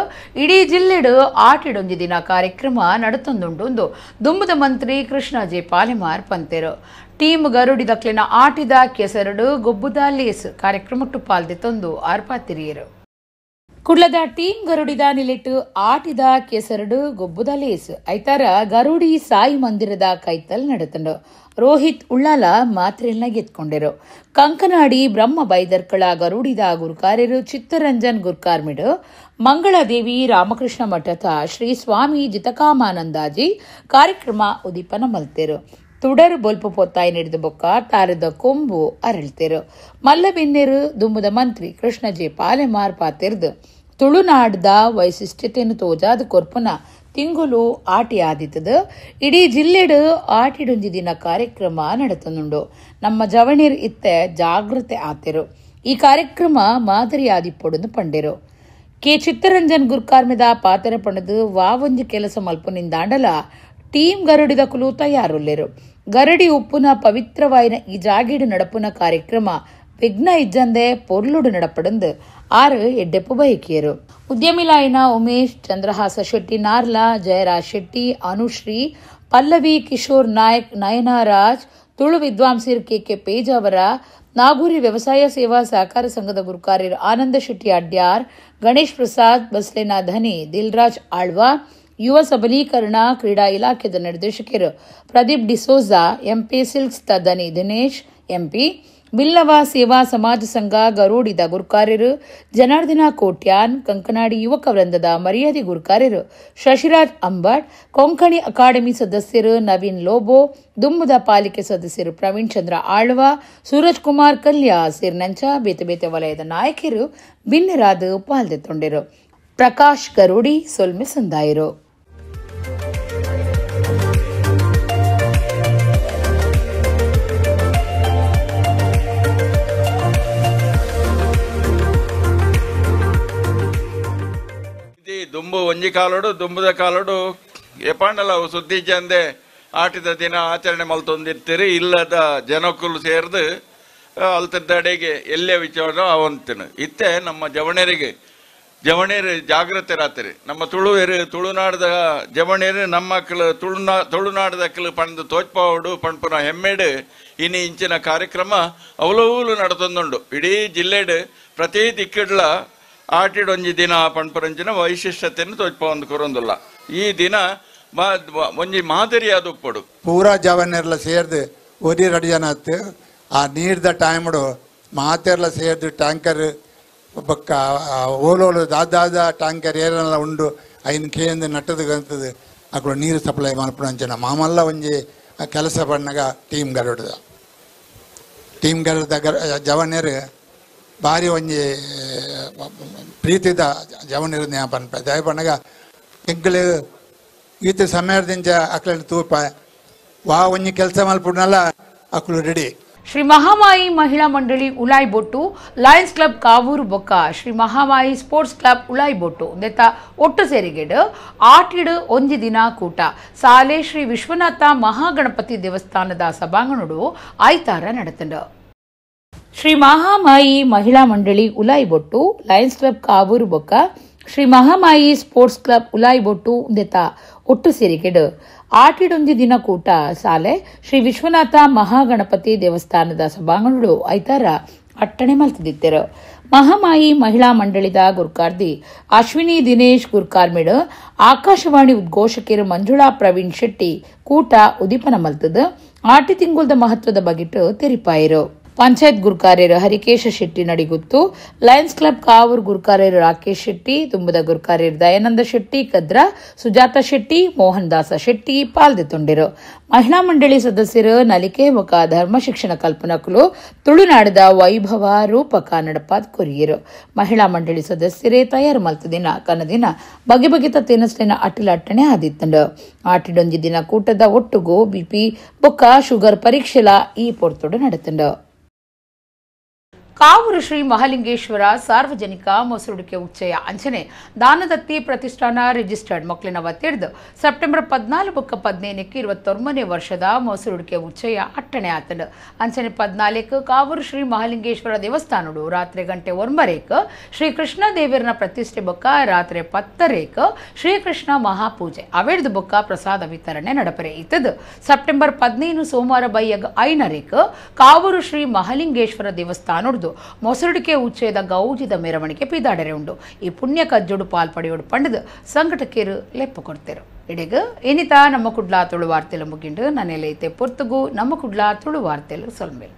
ಇಡೀ ಜಿಲ್ಲೆಡು ಆಟಿಡೊಂಜಿ ದಿನ ಕಾರ್ಯಕ್ರಮ ನಡತೊಂದುಂಡು ದುಂಬದ ಮಂತ್ರಿ ಕೃಷ್ಣ ಜೆ ಪಾಲೆಮಾರ್ ಪಂತೆರು. ಟೀಮ್ ಗರುಡಿದಕ್ಲಿನ ಆಟಿದ ಕೆಸರಡು ಗೊಬ್ಬುದ ಲೇಸ್ ಕಾರ್ಯಕ್ರಮಟ್ಟು ಪಾಲ್ದಿತ್ತೊಂದು ಆರ್ಪಾತಿರಿಯರು. ಕುಡ್ಲದ ಟೀಮ್ ಗರುಡಿದ ನಿಲೆಟ್ಟು ಆಟಿದ ಕೆಸರಡು ಗೊಬ್ಬುದ ಲೇಸ್ ಐತಾರ ಗರುಡಿ ಸಾಯಿ ಮಂದಿರದ ಕೈತಲ್ ನಡೆತಂಡು. ರೋಹಿತ್ ಉಳ್ಳಾಲ ಮಾತ್ರೆಯನ್ನ ಗೆದ್ಕೊಂಡಿರು. ಕಂಕನಾಡಿ ಬ್ರಹ್ಮ ಬೈದರ್ಕಳ ಗರುಡಿದ ಗುರುಕಾರ್ಯರು ಚಿತ್ತರಂಜನ್ ಗುರ್ಕಾರ್ಮಿಡು, ಮಂಗಳದೇವಿ ರಾಮಕೃಷ್ಣ ಮಠದ ಶ್ರೀ ಸ್ವಾಮಿ ಜಿತಕಾಮಾನಂದಾಜಿ ಕಾರ್ಯಕ್ರಮ ಉದೀಪನ ಮಲ್ತೆರು. ತುಡರು ಬೊಲ್ಪ ಪೊತ್ತಾಯಿ ನಡೆದ ಬೊಕ್ಕ ತಾರದ ಕೊಂಬು ಅರಳ್ತೇರು. ಮಲ್ಲಬಿನ್ನೆರು ದುಂಬುದ ಮಂತ್ರಿ ಕೃಷ್ಣ ಜೆ ಪಾಲೆಮಾರ್ ಪಾತೆರ್ದು ತುಳುನಾಡ್ದ ವೈಶಿಷ್ಟ್ಯತೆಯನ್ನು ತೋಜಾದ ಕೊರ್ಪುನ ತಿಂಗಳು ಆಟಿ ಆದಿತ್ತದ ಇಡೀ ಜಿಲ್ಲೆಡು ಆಟಿಡೊಂಜಿ ದಿನ ಕಾರ್ಯಕ್ರಮ ನಡೆತನುಂಡು. ನಮ್ಮ ಜವಣೀರ್ ಇತ್ತೆ ಜಾಗೃತೆ ಆತೆರು. ಈ ಕಾರ್ಯಕ್ರಮ ಮಾದರಿ ಆದಿಪ್ಪೊಡನ್ನು ಪಂಡೆರು. ಕೆ ಚಿತ್ತರಂಜನ್ ಗುರ್ಕಾರ್ಮಿದ ಪಾತೆರ ಪಣದು ವಾವೊಂಜಿ ಕೆಲಸ ಮಲ್ಪುನಿಂದಾಂಡಲ ಟೀಮ್ ಗರುಡಿದ ಕುಲು ತಯಾರುಲ್ಲೆರು. ಗರಡಿ ಉಪ್ಪುನ ಪವಿತ್ರವಾಯಿನ ಈ ಜಾಗೀಡು ನಡಪುನ ಕಾರ್ಯಕ್ರಮ ವಿಘ್ನ ಇಜ್ಜಂದೆ ಪೊರ್ಲುಡು ನಡಪಡಂದು ಆರು ಎಡ್ಡೆಪ್ಪು ಬಯಕಿಯರು. ಉದ್ಯಮಿಲಾಯಿನ ಉಮೇಶ್, ಚಂದ್ರಹಾಸ ಶೆಟ್ಟಿ ನಾರ್ಲಾ, ಜಯರಾಜ್ ಶೆಟ್ಟಿ, ಅನುಶ್ರೀ, ಪಲ್ಲವಿ, ಕಿಶೋರ್ ನಾಯಕ್, ನಯನರಾಜ್, ತುಳು ವಿದ್ವಾಂಸರು ಕೆ ಕೆ ಪೇಜಾವರ, ನಾಗೂರಿ ವ್ಯವಸಾಯ ಸೇವಾ ಸಹಕಾರ ಸಂಘದ ಗುರುಕಾರ್ಯರು ಆನಂದ ಶೆಟ್ಟಿ ಅಡ್ಯಾರ್, ಗಣೇಶ್ ಪ್ರಸಾದ್, ಬಸ್ಲೇನಾ ಧನಿ, ದಿಲ್ರಾಜ್ ಆಳ್ವಾ, ಯುವ ಸಬಲೀಕರಣ ಕ್ರೀಡಾ ಇಲಾಖೆದ ನಿರ್ದೇಶಕರು ಪ್ರದೀಪ್ ಡಿಸೋಜಾ, ಎಂಪಿ ಸಿಲ್ಕ್ಸ್ ಧನಿ ದಿನೇಶ್ ಎಂಪಿ, ಬಿಲ್ಲವ ಸೇವಾ ಸಮಾಜ ಸಂಘ ಗರೂಡಿದ ಗುರುಕಾರ್ಯರು ಜನಾರ್ದನ ಕೋಟ್ಯಾನ್, ಕಂಕನಾಡಿ ಯುವಕ ವೃಂದದ ಮರ್ಯಾದೆ ಗುರುಕಾರ್ಯರು ಶಶಿರಾಜ್ ಅಂಬಾಟ್, ಕೊಂಕಣಿ ಅಕಾಡೆಮಿ ಸದಸ್ಯರು ನವೀನ್ ಲೋಬೋ, ದುಮ್ಮದ ಪಾಲಿಕೆ ಸದಸ್ಯರು ಪ್ರವೀಣ್ ಚಂದ್ರ ಆಳ್ವ, ಸೂರಜ್ ಕುಮಾರ್ ಕಲ್ಯಾ ಸೇರಿನಂಚ ಬೇತೆ ಬೇತೆ ವಲಯದ ನಾಯಕರು ಭಿನ್ನರಾದ ಪಾಲ್ದೆತ್ತೊಂಡಿರು. ಪ್ರಕಾಶ್ ಗರುಡಿ ಸೊಲ್ಮೆ ಸಂದಾಯರು. ದುಂಬು ಒಂಜಿ ಕಾಲೋಡು ದುಂಬುದ ಕಾಲೋಡು ಏಪಾಂಡಲ ಸುದ್ದಿ ಜಂದೆ ಆಟಿದ ದಿನ ಆಚರಣೆ ಮಲ್ತೊಂದಿರ್ತೀರಿ. ಇಲ್ಲದ ಜನಕ್ಕುಲು ಸೇರ್ದು ಅಲ್ತದಡೆಗೆ ಎಲ್ಲೇ ವಿಚಾರ ಅವಂತಿನ ಇತ್ತೆ ನಮ್ಮ ಜವಣರಿಗೆ ಜವಣೇರು ಜಾಗೃತರಾತ್ರಿ. ನಮ್ಮ ತುಳುವೇರು ತುಳುನಾಡದ ಜವಣೇರು ನಮ್ಮ ತುಳುನಾಡದ ಕಲು ಪಂದು ತೋಚ್ಪಾವಡು ಪಣ್ಪುನ ಹೆಮ್ಮೆಡು ಇನಿ ಇಂಚಿನ ಕಾರ್ಯಕ್ರಮ ಅವಲೂಲು ನಡತೊಂದುಂಡು. ಇಡೀ ಜಿಲ್ಲೆಡು ಪ್ರತಿ ದಿಕ್ಕಿಡ್ಲ ಆಟಿಡೊಂಜಿ ದಿನ ಪಣ್ಪುರಂಚಿನ ವೈಶಿಷ್ಟ್ಯತೆಯನ್ನು ತೋಚ್ಪಾವೊಂದು ಕೊರೊಂದುಲ್ಲ. ಈ ದಿನ ಒಂಜಿ ಮಾದರಿಯಾದ ಉಪ್ಪಡು ಪೂರಾ ಜವನೆರ್ಲ ಸೇರ್ದು ಒರಿ ರಡಿ ಜನ ಆತು. ಆ ನೀರ್ದ ಟೈಮ್ಡು ಮಾತೆರ್ಲ ಸೇರ್ದು ಟ್ಯಾಂಕರ್ ಬೊಕ್ಕ ಓಲೋಲು ದಾದಾದ ಟ್ಯಾಂಕರ್ ಏರೆಲ್ಲ ಉಂಡು ಐನ್ ಕೇಂದ್ರ ನಟ್ಟದು ಗಂತದು ಅಕುಲು ನೀರು ಸಪ್ಲೈ ಮಲ್ಪುನ ಅಂಚಿನ ಮಾಮಲ್ಲ ಒಂಜಿ ಕೆಲಸ ಪಣ್ಣಗ ಟೀಮ್ ಗರುಡ್ದ ಟೀಮ್ ಗರುಡ್ದ ಜವನೆರ್ ಭಾರಿ ಒಂಜಿ ಪ್ರೀತಿದ ಜವನೆರ್ ನ್ಯಾಯ ಪನ್ಪ ದಯ ಪಣ್ಣಗ ಎಂಕುಲು ಈತ ಸಮಯದಿಂಚ ಅಕ್ಲೆನ ತೂಪ ವಾ ಒಂಜಿ ಕೆಲಸ ಮಲ್ಪುನಲ್ಲ ಅಕುಲು ರೆಡಿ. ಶ್ರೀ ಮಹಾಮಾಯಿ ಮಹಿಳಾ ಮಂಡಳಿ ಉಳಾಯಿಬೊಟ್ಟು ಲಯನ್ಸ್ ಕ್ಲಬ್ ಕಾವೂರು ಬೊಕ್ಕ ಶ್ರೀ ಮಹಾಮಾಯಿ ಸ್ಪೋರ್ಟ್ಸ್ ಕ್ಲಬ್ ಉಳಾಯಿಬೊಟ್ಟು ನೆತ್ತ ಒಟ್ಟು ಸೇರಿಗೆಡು ಆಟಿಡು ಒಂಜಿ ದಿನ ಕೂಟ ಸಾಲೆ ಶ್ರೀ ವಿಶ್ವನಾಥ ಮಹಾಗಣಪತಿ ದೇವಸ್ಥಾನದ ಸಭಾಂಗಣಡು ಆಯ್ತಾರ ನಡೆತಂಡು. ಶ್ರೀ ಮಹಾಮಾಯಿ ಮಹಿಳಾ ಮಂಡಳಿ ಉಲಾಯಿಬೊಟ್ಟು ಲಯನ್ಸ್ ಕ್ಲಬ್ ಕಾವೂರು ಬೊಕ್ಕ ಶ್ರೀ ಮಹಾಮಾಯಿ ಸ್ಪೋರ್ಟ್ಸ್ ಕ್ಲಬ್ ಉಲಾಯಿಬೊಟ್ಟು ಉಂದೆತ ಒಟ್ಟು ಸೇರಿಗೆಡು ಆಟಿಡೊಂಜಿ ದಿನ ಕೂಟ ಸಾಲೆ ಶ್ರೀ ವಿಶ್ವನಾಥ ಮಹಾಗಣಪತಿ ದೇವಸ್ಥಾನದ ಸಭಾಂಗಣಡು ಐತಾರ ಅಟ್ಟಣೆ ಮಲ್ತದಿತ್ತೆರು. ಮಹಾಮಾಯಿ ಮಹಿಳಾ ಮಂಡಳಿದ ಗುರ್ಕಾರ್ದಿ ಅಶ್ವಿನಿ ದಿನೇಶ್ ಗುರ್ಕಾರ್ಮಿಡ್ ಆಕಾಶವಾಣಿ ಉದ್ಘೋಷಕಿಯರು ಮಂಜುಳಾ ಪ್ರವೀಣ್ ಶೆಟ್ಟಿ ಕೂಟ ಉದೀಪನ ಮಲ್ತದ ಆಟಿ ತಿಂಗುಲ್ದ ಮಹತ್ವದ ಬಗಿಟ್ಟು ತೆರಿಪಾಯಿರು. ಪಂಚಾಯತ್ ಗುರ್ಕಾರ್ಯರು ಹರಿಕೇಶ ಶೆಟ್ಟಿ ನಡಿಗುತ್ತು, ಲಯನ್ಸ್ ಕ್ಲಬ್ ಕಾವೂರು ಗುರ್ಕಾರ್ಯರು ರಾಕೇಶ್ ಶೆಟ್ಟಿ, ತುಂಬದ ಗುರ್ಕಾರ್ಯರು ದಯಾನಂದ ಶೆಟ್ಟಿ ಕದ್ರ, ಸುಜಾತ ಶೆಟ್ಟಿ, ಮೋಹನ್ ದಾಸ ಶೆಟ್ಟಿ ಪಾಲ್ದೆತೊಂಡಿರು. ಮಹಿಳಾ ಮಂಡಳಿ ಸದಸ್ಯರು ನಲಿಕೆ ಮುಖ ಧರ್ಮ ಶಿಕ್ಷಣ ಕಲ್ಪನಕುಲು ತುಳುನಾಡದ ವೈಭವ ರೂಪಕ ನಡಪಾದ್ ಕೊರಿಯರು. ಮಹಿಳಾ ಮಂಡಳಿ ಸದಸ್ಯರೇ ತಯಾರು ಮಲ್ತ ದಿನ ಕನದಿನ ಬಗೆ ಬಗೆತ ತಿನಸ್ಲಿನ ಅಟ್ಟಿಲ ಅಟ್ಟಣೆ ಆದಿತ್ತಂಡು. ಆಟಿಡೊಂಜಿ ದಿನ ಕೂಟದ ಒಟ್ಟುಗು ಬಿಪಿ ಬೊಕ್ಕ ಶುಗರ್ ಪರೀಕ್ಷೆಲ ಈ ಪೊರ್ತುಡು ನಡೆತಂಡು. ಕಾವೂರು ಶ್ರೀ ಮಹಾಲಿಂಗೇಶ್ವರ ಸಾರ್ವಜನಿಕ ಮೊಸರುಡಿಕೆ ಉಚ್ಚಯ ಅಂಚನೆ ದಾನದತ್ತಿ ಪ್ರತಿಷ್ಠಾನ ರಿಜಿಸ್ಟರ್ಡ್ ಮಕ್ಕಳಿನ ವತಿರ್ದು ಸೆಪ್ಟೆಂಬರ್ 14 ಬೊಕ್ಕ 15ಕ್ಕೆ 29ನೇ ವರ್ಷದ ಮೊಸರುಡಿಕೆ ಉಚ್ಚಯ ಅಟ್ಟಣೆ ಆತಂಡು. ಅಂಚನೆ 14 ಕಾವೂರು ಶ್ರೀ ಮಹಾಲಿಂಗೇಶ್ವರ ದೇವಸ್ಥಾನಡು ರಾತ್ರಿ ಗಂಟೆ 9ಕ್ಕೆ ಶ್ರೀ ಕೃಷ್ಣ ದೇವರನ ಪ್ರತಿಷ್ಠೆ ಬೊಕ್ಕ ರಾತ್ರಿ 10ಕ್ಕೆ ಶ್ರೀಕೃಷ್ಣ ಮಹಾಪೂಜೆ ಅವೆಡ್ದು ಬೊಕ್ಕ ಪ್ರಸಾದ ವಿತರಣೆ ನಡಪರೆ ಇತ್ತದು. ಸೆಪ್ಟೆಂಬರ್ 15 ಸೋಮವಾರ ಬೈಯಗ್ 5ಕ್ಕೆ ಕಾವೂರು ಶ್ರೀ ಮಹಾಲಿಂಗೇಶ್ವರ ದೇವಸ್ಥಾನಡು ಮೊಸರುಡಿಕೆ ಉಚ್ಚಯದ ಗೌಜಿದ ಮೆರವಣಿಗೆ ಪಿದಾಡರೆ ಉಂಡು. ಈ ಪುಣ್ಯ ಕಜ್ಜೋಡು ಪಾಲ್ಪಡೆಯೋಡು ಪಂಡದು ಸಂಘಟಕರು ಲೆಪ್ಪು ಕೊಡ್ತೇರು. ಇಡೆಗ ಏನಿತಾ ನಮ್ಮ ಕುಡ್ಲಾ ತುಳು ವಾರ್ತೆಲು ಮುಗಿಂಡು ನನ್ನೆಲೈತೆ ಪೊರ್ತುಗು ನಮ್ಮ ಕುಡ್ಲಾ ತುಳು ವಾರ್ತೆಲು ಸೊಲ್ಮೇಲು.